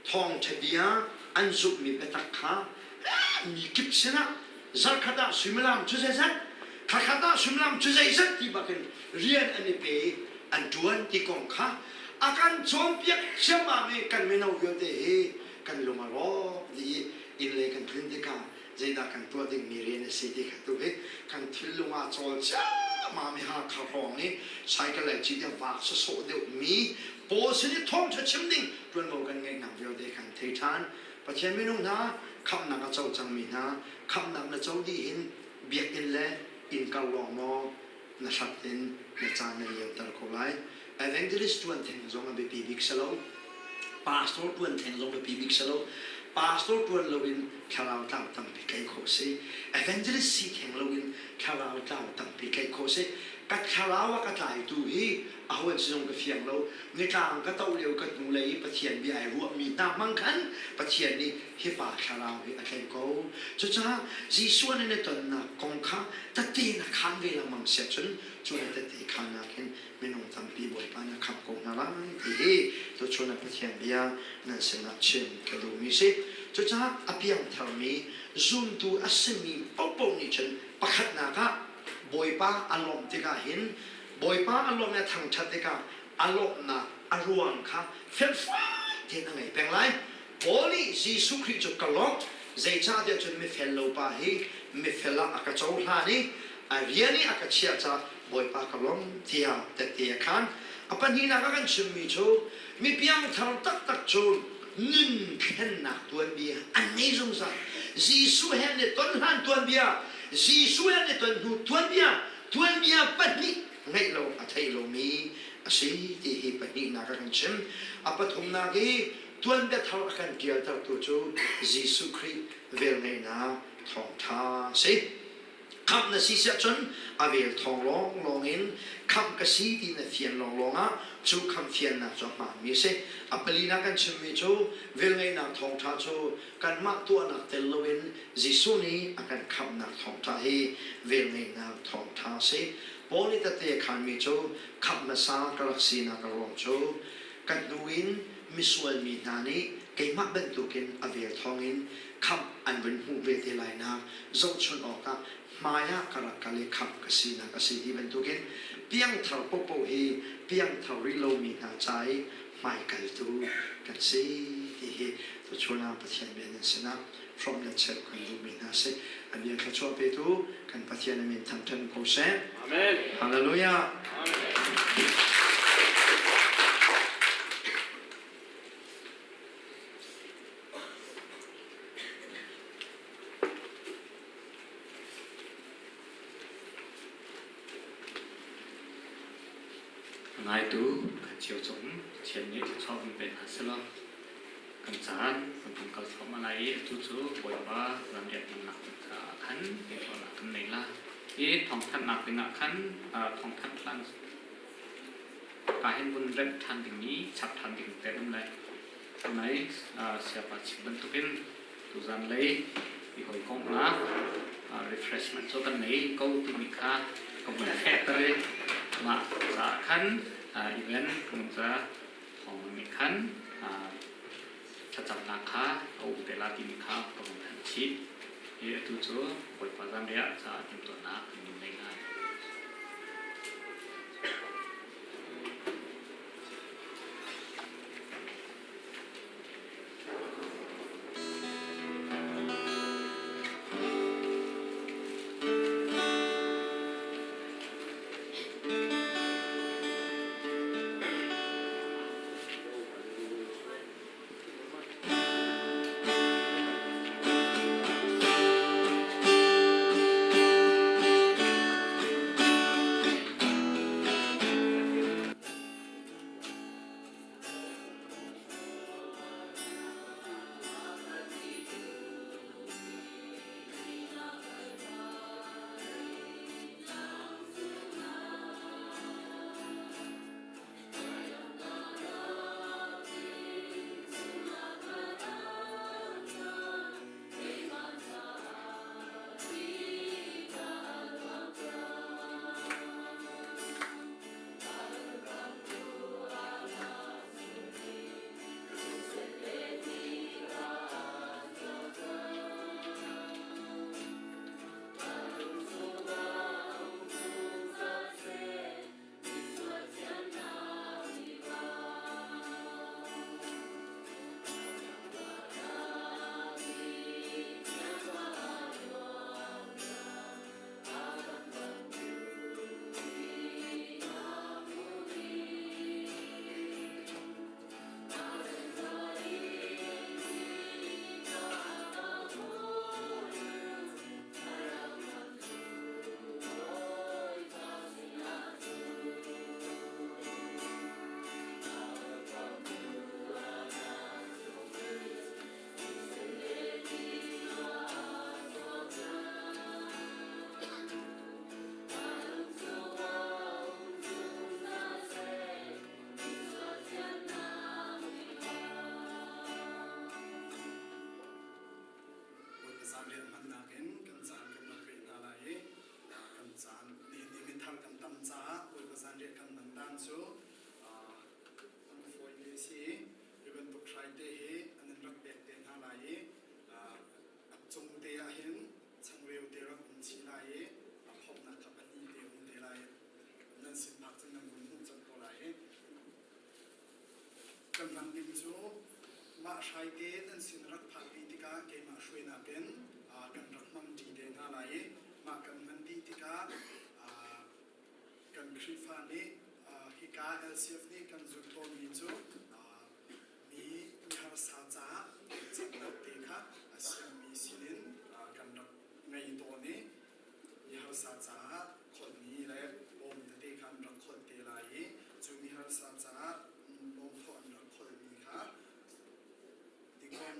thawngṭha bia an zumhmi biatak kha mi kip sinah zarkhat ah suimilam cu zeizat thlakhat ah suimilam cu zeizat ti bakin rian an i pe i an ṭuan ti kong kha a kan cawnpiak ciammam i kan mino vialte hi kan lung a rawk dih i inn lei kan tlun tikah zeidah kan tuah dingmi rian a si ti kha tu hi kan thinlung ah cawl ciammam i Hakha hrawng i cycle lei cit i vak sawsawh deuhmi pawl sin i thawngṭha chim ding ṭuanvo kan ngeihnak vialte kan thei ṭhan. Pathian minung hna khamhnak a co cangmi hna khamhnak na co dih hin biakinn le inn kar lawng maw na hrat in na caan na liamter ko lai. Evangelist ṭuan theng zong a biapi bik si lo. Pastor ṭuan theng zong biapi bik si lo. Pastor ṭuan loin thlarau tlau tampi tlaih khawh si. Evangelist si theng loin thlarau tlau tampi tlaih khawh si. Ka thlarau a ka tlaitu hi aho an si zong ka fiang lo. Nitlang ka toh lio ka hnulei i Pathian bia ai ruahmi hna hmang khan Pathian nih hi pa thlarau hi a tlaih ko. Cucaah Jesuh nan i tonnak kong kha tete na khaan ve lengmang si ahcun cu na tete khaannak hin minung tampi Bawipa na khamh ko hna lai ti hi tuchun ah Pathian bia nan sinah chim ka duhmi si. Cucaah a piangtharmi zumtu a simi paohpaoh nih cun pakhatnak ah Bawipa a lawmh tikah hin Bawipa a lawmh i a thangṭhat tikah a lawmhnak a ruang kha felfai tein a ngei peng lai. Paul nih Jesuh Khrih cu ka lawmh, zeicahtiah cun mifel lo pa hi mifel ah a ka cohlan i a rian i a ka chiah caah Bawipa ka lawmh tiah tehte a khaan. A pahnihnak a kan chimmi cu mi piangthar taktak cu nun thlennak tuanbia an ngei zungzal. Jesuh he an i ton hlan tuanbia, Jesuh he an i ton hnu tuanbia, tuanbia pahnih ngeih lo a thei lomi a si ti hi pahnihnak a kan chim. A pathumnak i tuanbia thar a kan ṭialtertu cu Jesuh Khrih velngeihnak thawngṭha a si. Khamh na si siahcun a vel thawng lawnglawng in khamh ka si ti na fian lawnglawng ah cu khamh fiannak cu a hmaanmi a si. A palinak kan chimmi cu velngeihnak thawngṭha cu kanmah tuahnak tel loin Jesuh nih a kan khamhnak thawngṭha hi velngeihnak thawngṭha a si. Paul nih tehte a khaanmi cu khamh hmasa ka rak sinak a ruang cu ka hnu in misual mi hna nih keimah bantukin a vel thawngin khamh an vun hmuh ve te lainak zohchunh awkah hmaiah ka rak kal i khamh ka sinak a si ti bantukin piangthar paohpaoh hi piangthar rih lomi hna ca i hmaikaltu kan si ti hi tuchun ah Pathian bia nan sinah hrawmh le cheuh kan duhmi hna si. A bia thluachuah petu kan Pathian a min thangṭhat ko seh. Amen. Hallelujah. Amen. A ngaitu kan cio cung Pathian nih thluachuah kan pe hna selaw kan caan kan hung kal thluahmah lai i atu cu Bawipa zanriah hmannak ding caah khan timhtuahnak kan nei la. Hi thawngthanhnak dingah khan thawngthanh hlan ka hin vun remh ṭhan dingmi chap ṭhan ding te um lai. Tunai siapa chim bantukin tuzan lei i hawikomhnak refreshment cu kan nei ko timi kha ka vun fehter i mah caah khan event kan ca thawng nih khan thlacamnak kha a um te la timi kha ka vun thanh chih. Hi atu cu Bawipa zanriah caah timhtuahnak kan ngei lai. Hrai te nan sin rak phakpi tikah keimah hruainak in kan rak hmang ṭi te hna lai i mah kan hman dih tikah kan Khrihfa nih hika LCF nih kan zulh tawnmi cu mi miharsa caah pekchanhnak te kha a siangmi sinin kan rak ngei tawn i miharsa caah kholhmi le bawm tete kha an rak kholh te lai i cu miharsa caah bawmthawh an rak kholhmi kha dikon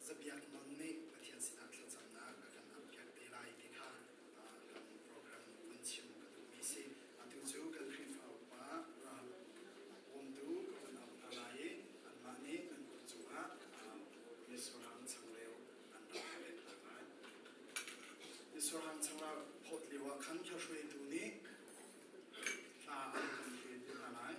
zabiak non nih Pathian sinah thlacamnak a kan ampiak te lai ti kha kan program vun chim ka duhmi si. Atu cu kan Khrihfa upa ral bawmtu ka vun auh hna lai i anmah nih nan kut cungah misurhang changreu an rak ka pek hna lai. Misurhang changreu phawt lio ah khan hruaitu nih hla an kan hruai hna lai.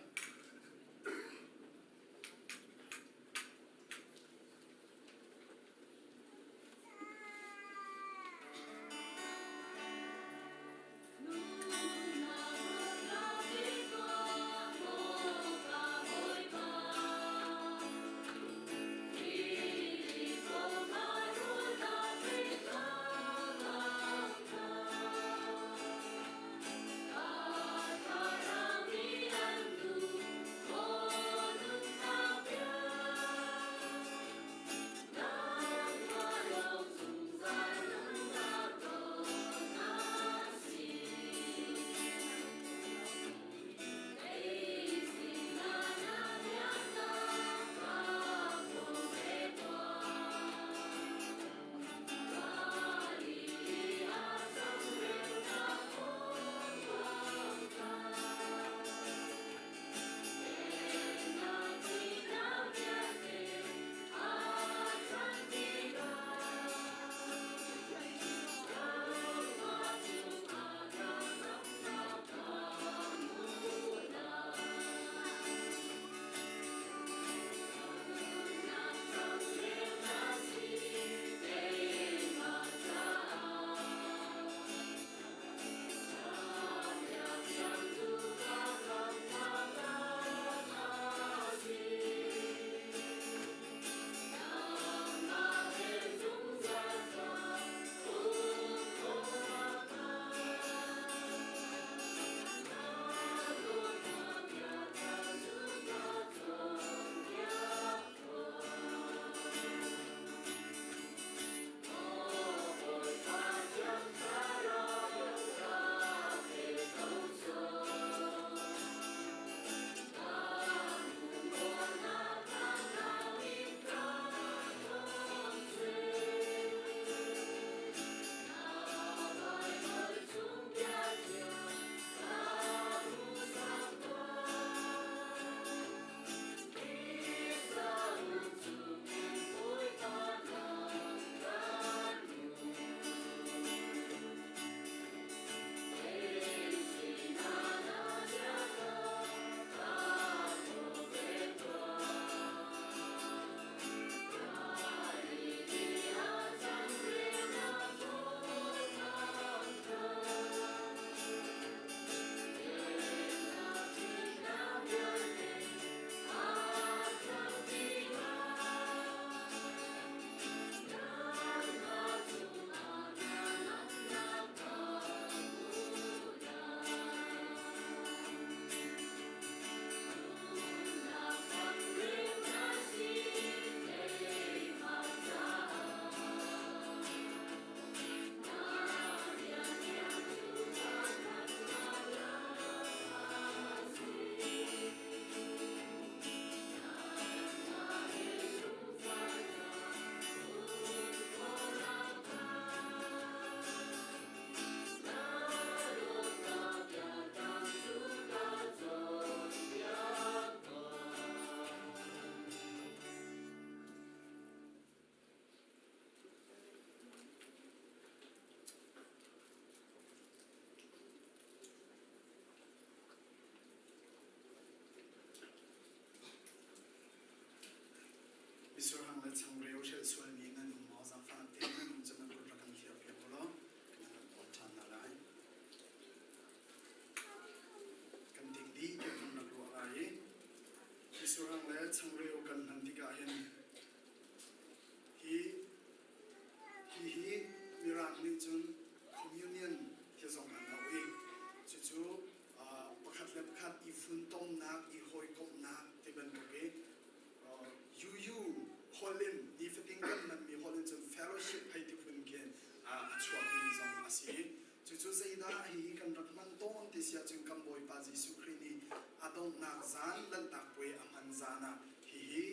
zan Lanhtak Puai a hman zan ah hihi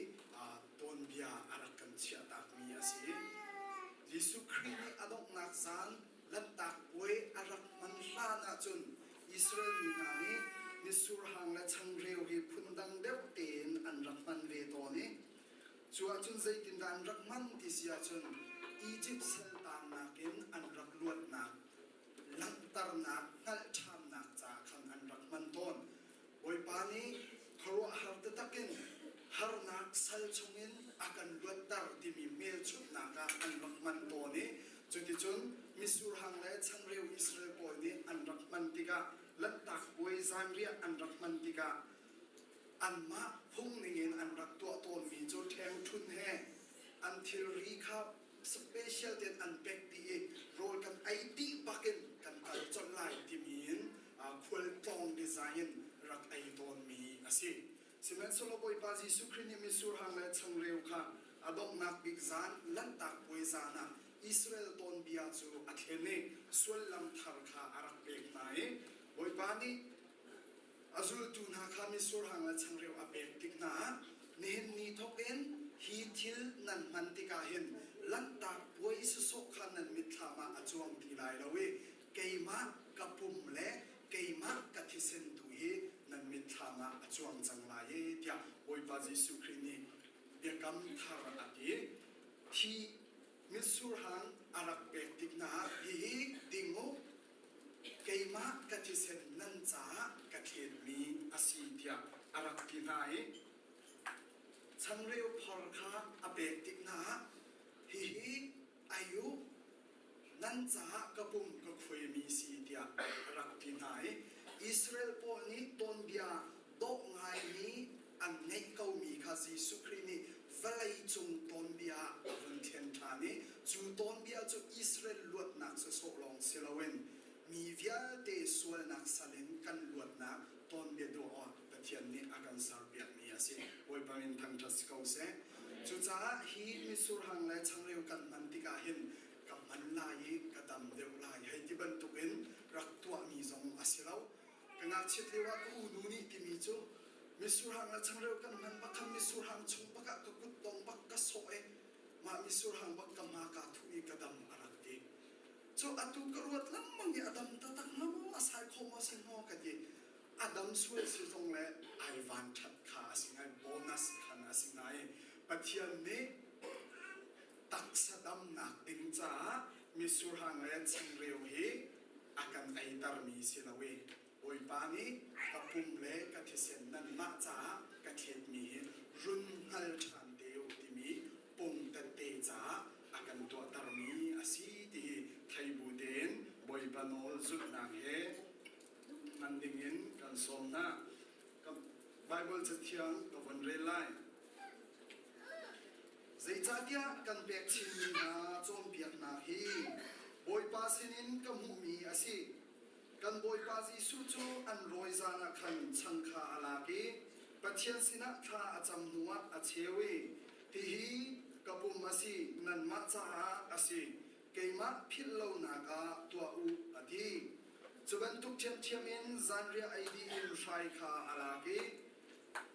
tuanbia a rak kan chiahtakmi a si. Jesuh Khrih nih a donghnak zan Lanhtak Puai a rak hman hlan ahcun Israel mi hna nih mitsur hang le changreu hi phundang deuh tein an rak hman ve tawn i cu ahcun zeitindah an rak hman ti si ahcun Izipt saltaannak in an rak luatnak langhternak hngalh ṭhannak ca khan an rak hman tawn. Bawipa nih khuaruahhar taktak in harnak sal chungin a kan luatter timi hmelchunhnak ah an rak hman tawn i cuticun mitsur hang le changreu Israel pawl nih an rak hman tikah Lanhtak Puai zanriah an rak hman tikah anmah phung ningin an rak tuah tawnmi cu ṭhengṭhun he an thilri kha special tein an pek dih i rawl kan ei dih bakin kan kal colh lai timi in khualtlawng design in rak ei tawnmi a si. Sihmanhsehlaw Bawipa Jesuh Khrih nih mitsur hang le changreu kha a donghnak bik zan Lanhtak Puai zan ah Israel tuanbia cu a thlen i sullam thar kha a rak pek hna i Bawipa nih A zultu hna kha mitsur hang le changreu a pek tik hna ah nihin ni thawk in hi thil nan hman tikah hin Lanhtak Puai sawsawh kha nan mitthlam ah a cuang ti lai lo i keimah ka pum le keimah ka thisen tu hi nan mitthlam ah a cuang cang lai e tiah Bawipa Jesuh Khrih nih biakam thar a ti. Thi mitsur hang a rak pek tik hna ah hihi ding u, keimah ka thisen nan caah ka thletmi a si tiah a rak ti hna i changreu phor kha a pek tik hna ah hihi ai u nan caah ka pum ka khuaimi si tiah a rak ti hna i Israel pawl nih tuanbia dawh ngaimi an ngeih komi kha Jesuh Khrih nih vawlei cung tuanbia ah a vun thlen ṭhan i cu tuanbia cu Israel luatnak sawsawh lawng si loin mi vialte sualnak sal in kan luatnak tuanbia dawh ah Pathian nih a kan serpiakmi a si. Bawipa min thangṭhat si ko seh. Cucaah hi mitsur hang le changreu kan hman tikah hin ka hman lai i ka dam deuh lai hei ti bantukin rak tuahmi zong a si lo. Ka ngakchiat lio ah ka unu nih timi cu mitsurhang le changreu kan hman bak khan mitsurhang chung bak ah ka kut dong bak ka sawh i mah mitsurhang bak ka hma kaa thuh i ka dam a rak ti. Cu atu ka ruat lengmang i a dam taktak hnga maw a sai kho maw si hngaw ka ti. A dam sual si zong le ai van ṭhat kha a si ngai bonus khan a si ngai. Pathian nih taksa damnak ding caah mitsurhang le changreu hi a kan eitermi si lo i Bawipa nih ka pum le ka thisen nanmah caah ka thletmi hi run hngal ṭhan te u timi pum tette caah a kan tuahtermi a si ti hi thei bu tein Bawipa nawl zulhnak he hman dingin kan sawm hna. Baibal Cathiang ka von rel lai. Zeicahtiah kan pek chinmi hna cawnpiaknak hi Bawipa sinin ka hmuhmi a si. Kan Bawipa Jesuh cu an rawi zan ah khan chang kha a lak i Pathian sinah thla a cam hnuah a cheu i, Hihi ka pum a si, nanmah caah a si, keimah philh lonak ah tuah u, a ti. Cu bantuk ṭhiamṭhiam in zanriah ei dih in hrai kha a lak i,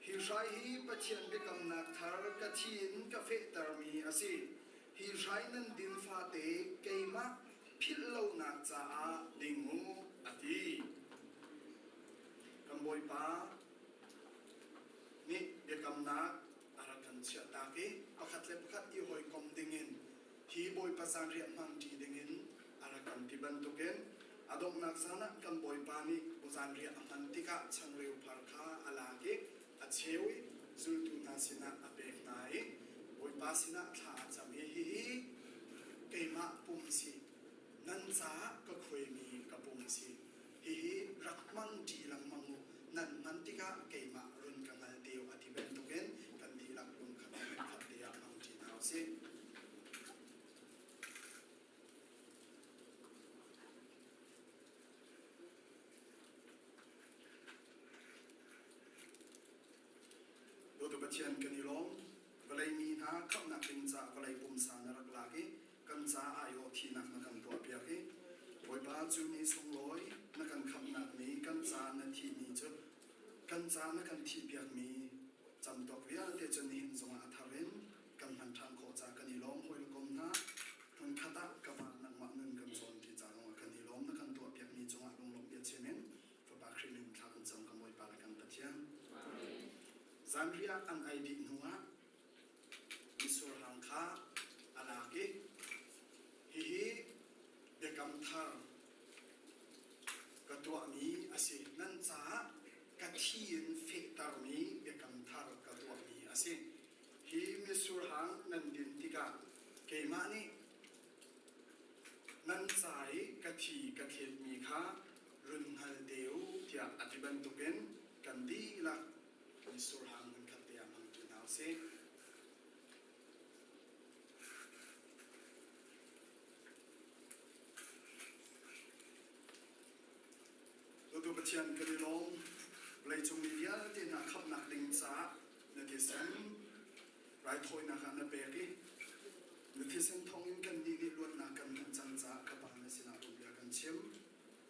Hi hrai hi Pathian biakamnak thar ka thi in ka fehtermi a si. Hi hrai nan din fate keimah philh lonak caah ding u, a ti. Kan Bawipa nih biakamnak a rak kan chiahtak i pakhat le pakhat i hawikom dingin hi Bawipa zanriah hmangṭi dingin a rak kan ti bantukin a donghnak zan ah kan Bawipa nih zanriah a hman tikah changreu phar kha a lak i a cheu i zultu hna sinah a pek hna i Bawipa sinah thla a cam i hihi keimah pum si nan caah ka khuaimi ka pum si hihi rak hmang ṭi lengmang u nan hman tikah keimah run ka hngal te u a ti bantukin kan dihlak lungkhat lungkhat te ah hmang ṭi hna usih. Dawtu Pathian kan i lawm. Vawlei mi hna khamhnak ding caah vawlei pumsa na rak lak i kan ca aiawh thihnak na kan tuahpiak i Bawipa cu ni sunglawi na kan khamhnak ni kan ca na thih ni cu kan. Kan ca na kan thihpiakmi camtuak vialte cu nihin zongah a thar in kan hman ṭhan khawh caah kan i lawm. Hawi le kom hna, hmunkhat ah ka pa nangmah nun kan cawnṭi ca zongah kan i lawm. Na kan tuahpiakmi cungah lunglawmh bia chim in Fapa Khrih min thla kan cam ka Bawipa le kan Pathian. Zanriah an ei dih hnuah mitsur hang kha a lak i hihi biakam thar ka tuahmi a si. Nan caah ka thi in fehtermi biakam thar ka tuahmi a si. Hi mitsur hang nan din tikah keimah nih nan ca i ka thi ka thletmi kha run hngal te u tiah a ti bantukin kan dihlak mitsur hang hmunkhat te ah hmangṭi hna u sih. Dawtu Pathian kan i lawm. Vawleicung mi vialte hna khamhnak ding caah na thisen raithawinak ah na pek i na thisen thawngin kannih nih luatnak kan hmuh cang caah ka Pa na sinah bia kan chim.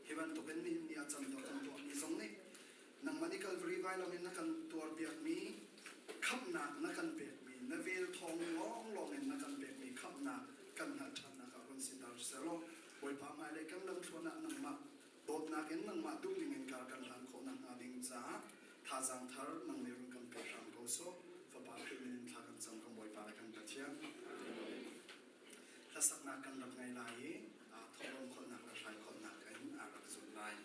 Hi bantukin nihin ni ah camtuak kan tuahmi zong nih nangmah nih Kalvari vailam in na kan tuarpiakmi khamhnak na kan pekmi na vel thawng lawnglawng in na kan pekmi khamhnak kan hngalh ṭhannak ah run siter selaw Bawipa hmailei kan lamthluan ah nangmah dawtnak in nangmah duhning in kar kan hlan khawh nakhnga ding caah thazaang thar nang nih run kan pe hram ko sawh. Fapa Khrih min in thla kan cam kan Bawipa le kan Pathian. Hlasaknak kan rak ngei lai i thawhlawm kholhnak le hrai kholhnak in a rak zulh lai.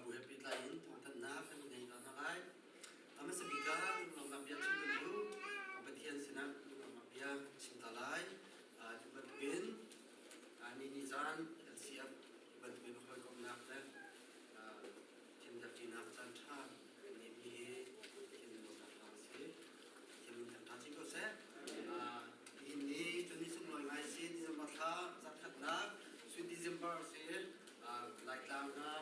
Khrihfabu he pehtlai in thawngthanhnak kan ngei ta hna lai. A hmasa bik ah lunglawmhnak bia chim kan duh. Pathian sinah lunglawmhnak bia chim ta lai. Cu bantukin ni ni zan LCF bantukin hawikomhnak le Pathian biakṭinak caan ṭha kan ngeihmi hi Pathian lawmhnak hla a si. Pathian min thangṭhat chin ko seh. Nihin ni cun ni sunglawi ngai si December thla zarhkhatnak sweet December si Laitlang hna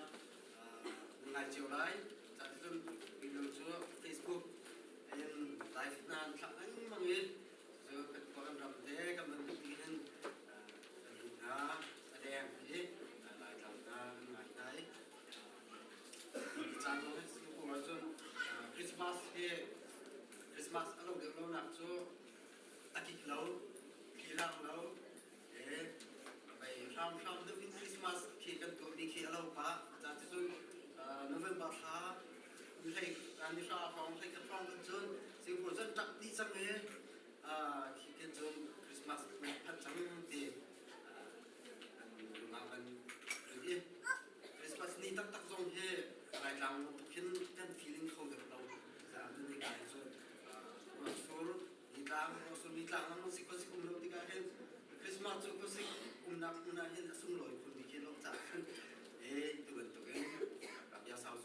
na ngai cio lai. Cuticun mino cu Facebook in live hna an thlak lengmang i cu kan khua kan ram te kan bantuk ding hin kan lung hna a deng i Laitlang hna kan ngai hna i Hi caan zong hi Singapore ahcun Christmas hi Christmas a lo deuh lonak cu a kik lo, thli-lang lo, mei hramhram deuh in Christmas khi kan tuahmi khi a lo pah. Ca cun November thla ni hlei ni hra hrawng hlei khat hrawng kan cun Singapore cun ṭap dih cang i khi khin cun Christmas phat cang ti an lung ah kan lut i Christmas ni taktak zong hi Laitlang bantuk hin kan feeling kho deuh lo. Caah cun hika hi cun ruahsur nitlang ruahsur nitlang lang si khuasik um lo tikah hin Christmas cu khuasik umnak hmun ah hin a sunglawi khun bik hi lo caah cun e tu bantuk in bia sau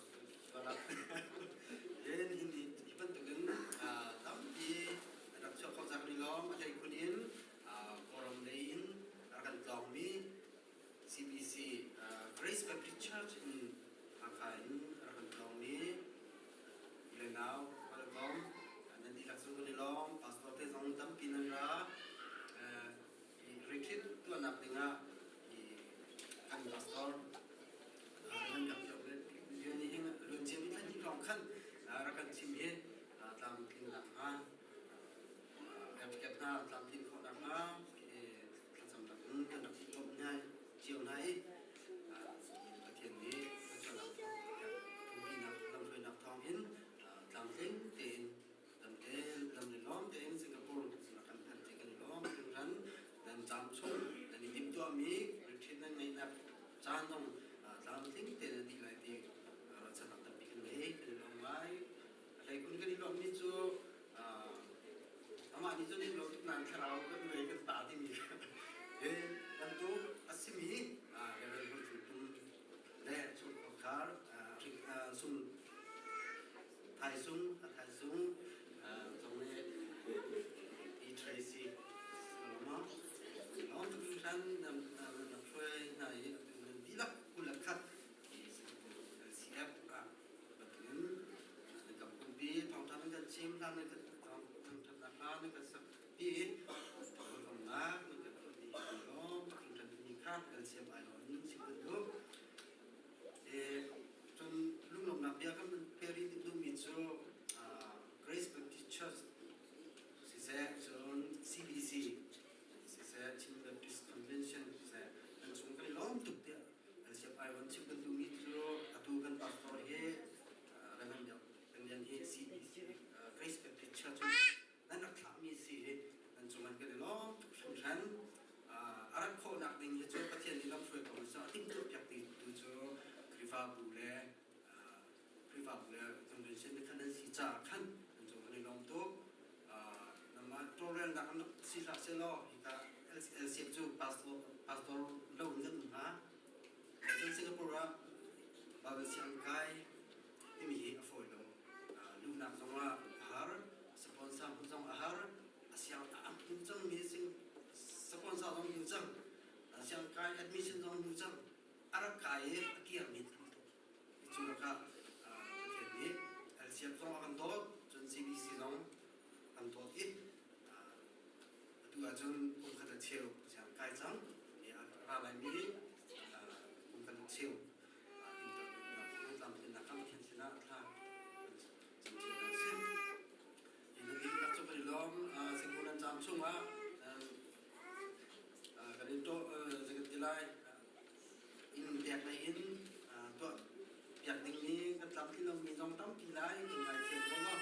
sualak hin hi hi bantuk in tampi rak chuak kho cang rih lawng a hlei khun in Kawlram lei in a kan tlawngmi CBC Grace Baptist Church in Hakha in a rak kan tlawngmi u le nau hawikom nan dihlak cu kan i lawm. Pastor te zong tampi nan ra. Retreat tuahnak dingah kan pastor nan kan fiak le ni hin luan cia mi thla hnih hrawng khan rak kan chim hi tlamtling nakhnga epket hna tlamtlin khawh nakhnga thlacamnak in kan rak bawmh hna cio hna i Pathian nih thluachuahnak phungpinak lamhruainak thawng in tlamtling tein dam tein dam le lawm tein Singapore kan phanh ti kan lawm hringhran. Nan cam chung nan i timhtuahmi retreat nan ngeihnak caan zong tlamtling tein nan dih lai ti ruahchannak tampi kan ngei, kan i lawm ngai. Hleikun kan i lawmmi cu amah nih cun lo tuk nain thlarau kan ngei kan ta timi hi bantuk a simi Reverend Hur Cung Tum le chungkhar sung Thaisung a Thaisung zong nih E Tracy Lama lawm tuk hringhran nan rak hruai hna i nan dihlak 21 LCF ah bantukin nan kan pumpi thawngṭha nan kan chim hlan nan kan thangṭhatnak hla nan kan sak pi i hawikomhnak nan kan tuah dih kan lawm hringhran timi kha kan siam ai lo in chim kan duh. Cun lunglawmhnak bia kan pe rih duhmi cu Grace Baptist Church siseh cun CBC siseh Chin Baptist Convention siseh nan chung kan i lawm tuk tiah LCF I van chim kan duhmi cu atu kan pastor hi Reverend Biak Peng Lian hi CBC Grace Baptist Church nan rak thlahmi si hi nan cung an kan i lawm tuk hringhran. A rat khawhnak ding hi cu Pathian nih lamhruai ko cu a timhtuah piak tu cu Khrihfabu le Khrihfabu le convention nih khan nan si caah khan nan cung kan i lawm tuk. Nangmah tawlrelnak an rak si hlah sehlaw hika LCF cu pastor pastor lo in kan um hnga. Cun Singapore ah Bible sianginn kai timi hi a fawi lo. Luhnak zong ah a har, sponsor hmuh zong a har, a siang a hmu cangmi sponsor zong hmu cang, a siang kai admission zong hmu cang, a rak kai i a kirmi tam tuk. Cu lakah Pathian nih LCF zong a kan dawt, cun CBC zong an dawt i atu ahcun kum khat a cheu siang kai cang. A ra laimi kum khat a cheu tlamtlinnak kan Pathian sinah thla kan cam cio si. Hi cu kan i lawm. Singapore nan caam chungah kan in tuah zei ti lai inn pek lei in tuah piak dingmi kan tlamtlin lomi zong tampi lai kan ngaithiam ko maw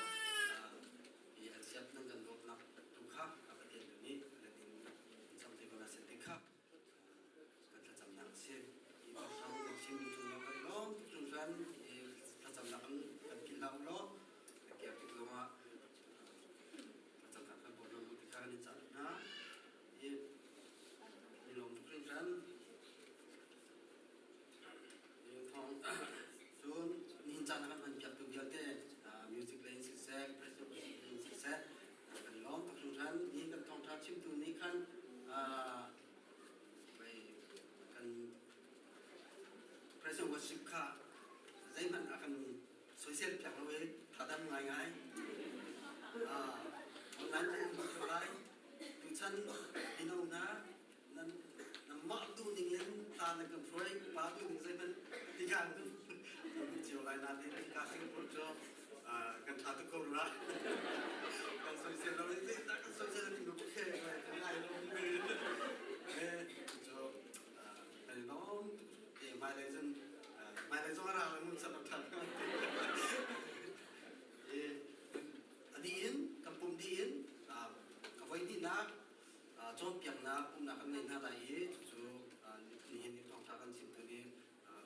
hi an siap nan kan dawtnak tu kha a Pathian tu nih nan in cam te ko na set te kha kan thlacamnak a si. Hi hram kan chimmi cung ah kan i lawm tuk hringhran. Thlacamnak kan kan philh hlah u law kiak tik zongah thlacamnak kan bawm hna ti kha kan in cah hna. I i lawm tuk hringhran. Thawng cun nihin caan a kan hman piaktu vialte music lei in siseh, praise and worship lei in siseh kan lawm tuk hringhran. Nihin kan thawngṭha chimtu nih khan kan praise and worship kha zeihmanh a kan soisel piak lo i thadam ngaingai. Online in um lai. Tuchan mino hna nan nanmah duh ning in hla nan kan hruai pa duh ning zeihmanh tikhan kan cio lai nain ka Singapore cu kan ṭha tuk ko rua kan soisel lo i zeidah kan soisel ti mu khe kan ngai lo cu kan i lawm te hmailei cun hmailei zong a ra lai mun sak ṭhan a dih in kan pum dih in a voi hnihnak cawnpiaknak umnak kan ngei hna lai i cucu nihin i thawngṭha kan chimtu nih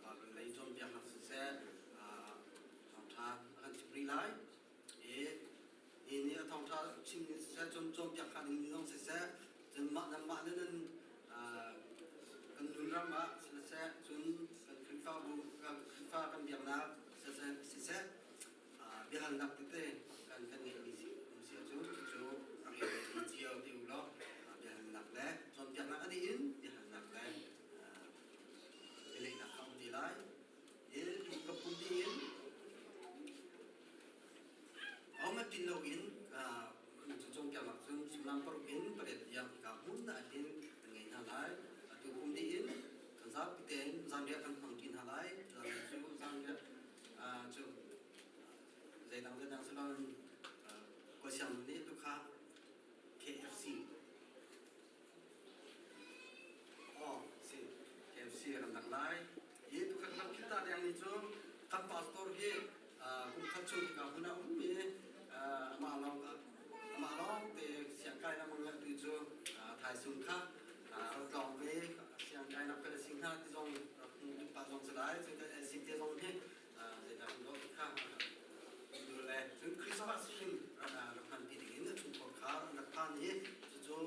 Baibal lei cawnpiaknak siseh thawngṭha a kan chim rih lai i nihin i a thawngṭha chim ning siseh cun cawnpiak ṭhan ding zong siseh cun mah nanmah le nan kan nunram ah siseh cun kan Khrihfabu kan Khrihfa kan biaknak siseh siseh biahalnak tete kan kan ngeihmi si um si ahcun cucu rak i rel cio te u law biahalnak le cawnpiaknak a dih in biahalnak le bialehnak kha um te lai. I tu ka pum ding in Oma tin loin cu cawnpiaknak cun suimilam paruk in pariat tiang hika hmun ah hin kan ngei hna lai. Atu pum dih in kan zapi tein zanriah kan hmang ṭi hna lai. Zanriah cu zanriah cu zeidang zeidang si loin Kawlsiang nu nih tukha KFC oh si KFC kan dak lai. Hi tukhat lam philh ta deng mi cu kan pastor hi kum khat chung hika hmun ah um mi amah lawng amah lawng te siangkai na mang tu cu thaisung kha rak tlawng ve siangkai nak fel sing hna ti zong rak hmu pa zong si lai cu kan te zong hi zeidah kan dawt kha le cun Christmas hrim rak hman pi ding in a chungkhar kha an rak phan i cucu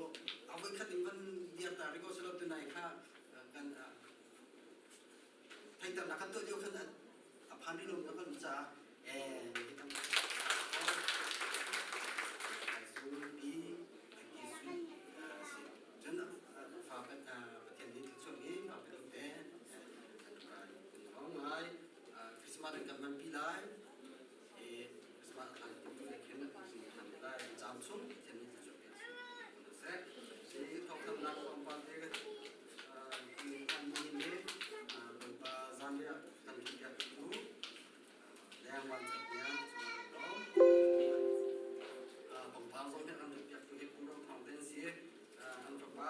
a voikhat in van dir ta riko silo tunai kha kan theihternak kan tuah lio khan a phan rih lo na kan caah pi cun fa Pathian nih thluachuah hi fa pek te ngai Christmas in kan hmanpi lai i Christmas thlan tu le khin kan lai caan chung Pathian nih thluachuah pe seh si thawngthannak tlawmpal te kan nihin ni Bawipa zanriah kan tuahpiak tu leng wan caknia pangpar zong hi kan tuahpiak tu hi Pu Ro Thawng te an si an fapa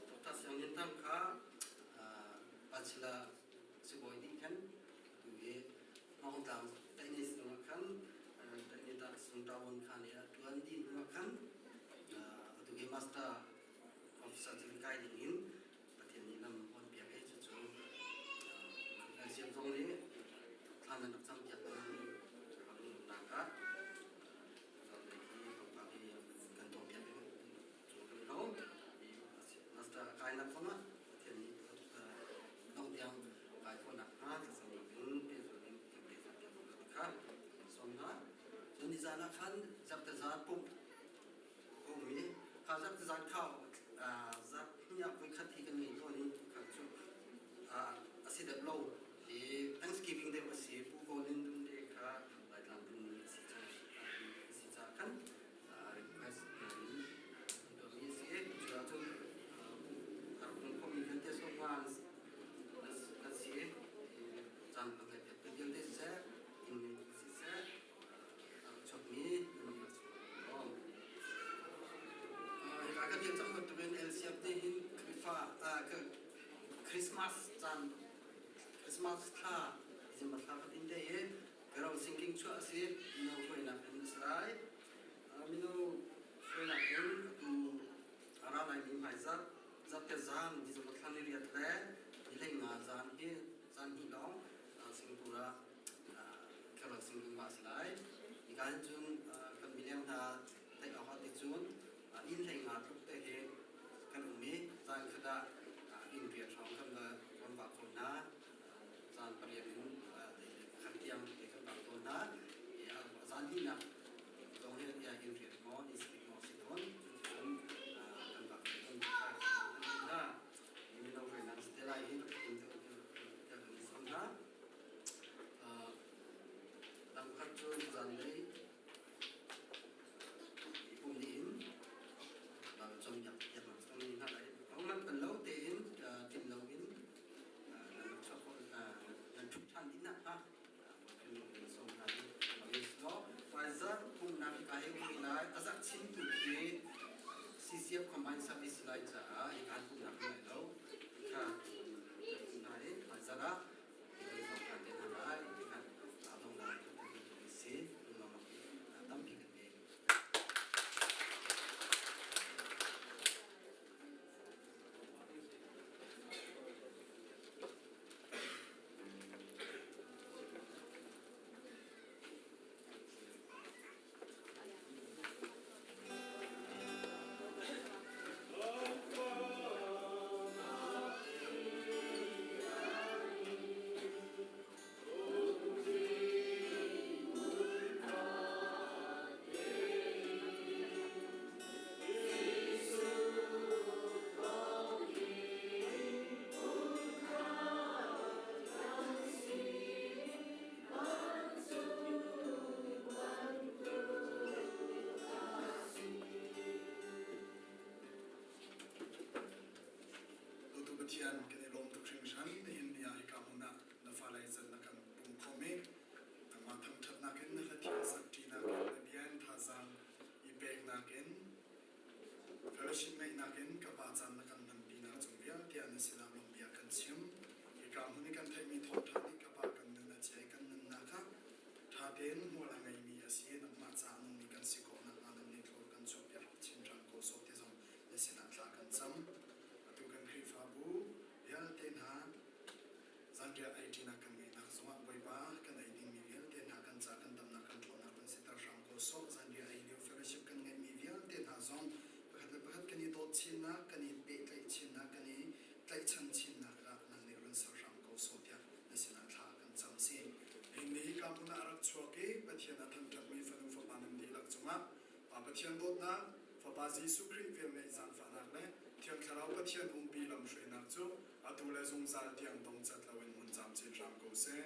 Dr. Siang Lian Thang kha bachelor sibawi dih khan tu hi Hmawngtlang Taini sung ah khan Taini ta sung tawon khan i a tuan dih hnu ah khan atu hi master officer cu kai ding in Pathian nih lam on piak i cucu siam zong nih thla nan rak cam piak lungnak ah kan tuah piak cu kan lo master kai nak zong ah Pathian nih dong tiang kai khawhnak hnga thlacam in pehzul in kan pehzul piak kha som hna cun nizan ah khan zarhte zan pumh um i kha zarhte zan kha zarh hnih ah voikhat hi kan ngei tawn i kha cu a si deuh lo i Thanksgiving deuh a si Pu Kawlin dum te kha Laitlang dum ni a si ca a si ca khan request in tuahmi a si cu ahcun a rak hung khomi vialte sawmnga an si caan kan ngaih piak vialte siseh inn siseh chuakmi Hika kan dir cang bantukin LCF nih hin Khrihfa Christmas caan Christmas thla December thla fatin te hi carol singing chuah a si mino hruainak in a si lai mino hruainak in atu a ra laimi hmaizarh zarhte zan December thla ni riat le ni hlei nga zan hi zan hnih lawng Singapore ah carol singing. a si lai. Hika hin cun kan mileng hna theih awk ah ti cun inn hlei nga tluk te hi kan um i zan khat ah inn riat hrawng kan va kan vak tawn hna. Zan pariat in pakhat tiang te kan vak tawn hna. Zan hnihnak zong hi inn riat maw inn sarih maw si tawn. Cuticun kan vak tawn hna. Mino hruainak si te lai i tiah kan i sawm hna. Dangkhat cu zanlei i pum dih in cawnpiak biaknak kan ngei hna lai. Onglan pan lo tein tin lo in nan chuak nan ṭhut ṭhan dih nakhnga kan sawm hna i Hmaizarh pumhnak hika hi um rih lai. A zarh chimtu khi CCF Combined Service lai caah hika an pumhnak um lai lo. Kha hna i hmaizarh ah kan sawm ṭhan te hna lai. Tikhan aa dongnak si tampi kan ngei. Dawtu Pathian kan i lawm tuk hringhran. Nihin ni ah hika hmun ah na fale zan na kan pum khawm i nangmah thangṭhatnak in na hlathiang sakṭinak in na bia in thazaang i peknak in Fellowship ngeihnak in ka Pa caan na kan hmanpinak cung vialte ah na sinah lawmhbia kan chim. Hika hmun i kan theihmi thawngṭha nih ka Pa kan nun a chia i kan nunnak ah ṭha tein hmual a ngeimi a si. Nangmah caah nungmi kan si khawh nakhnga nang nih thlawl kan chuahpiak chin hram ko sawh ti zong na sinah thla kan cam. Atu kan Khrihfabu vialte hna Zanriah ei ṭinak kan ngeihnak zongah Bawipa kan ei dingmi vialte hna kan ca kan damnak kan ṭhawnnak kan siter hram ko sawh. Zanriah ei lio fellowship kan ngeihmi vialte hna zong pakhat le pakhat kan i dawt chinnak, kan i pehtlaih chinnak, kan i tlaihchan chinnak ah nang nih run ser hram ko sawh tiah na sinah thla kan cam si. Nihin ni hika hmun ah a rak chuak i Pathian a thangṭhatmi fanu fapa nan dihlak cungah Pa Pathian dawtnak, Fapa Jesuh Khrih velngeih zaangfahnak le Thiang Thlarau Pathian umpi lamhruainak cu atu le zungzal tiang dongcat loin hmun camcin hram ko seh.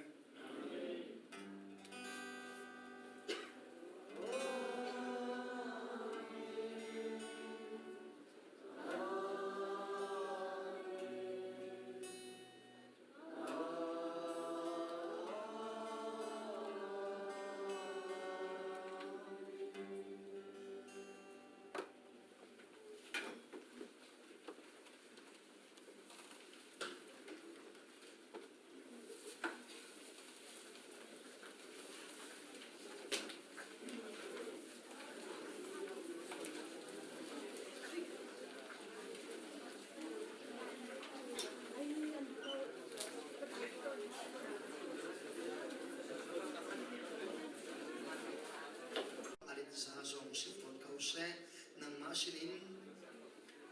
Arit za zong si fawn ko seh nangmah sinin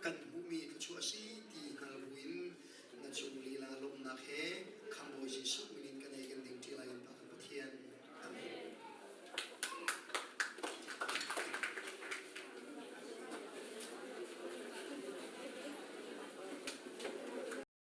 kan hmuhmi thluachuah a si.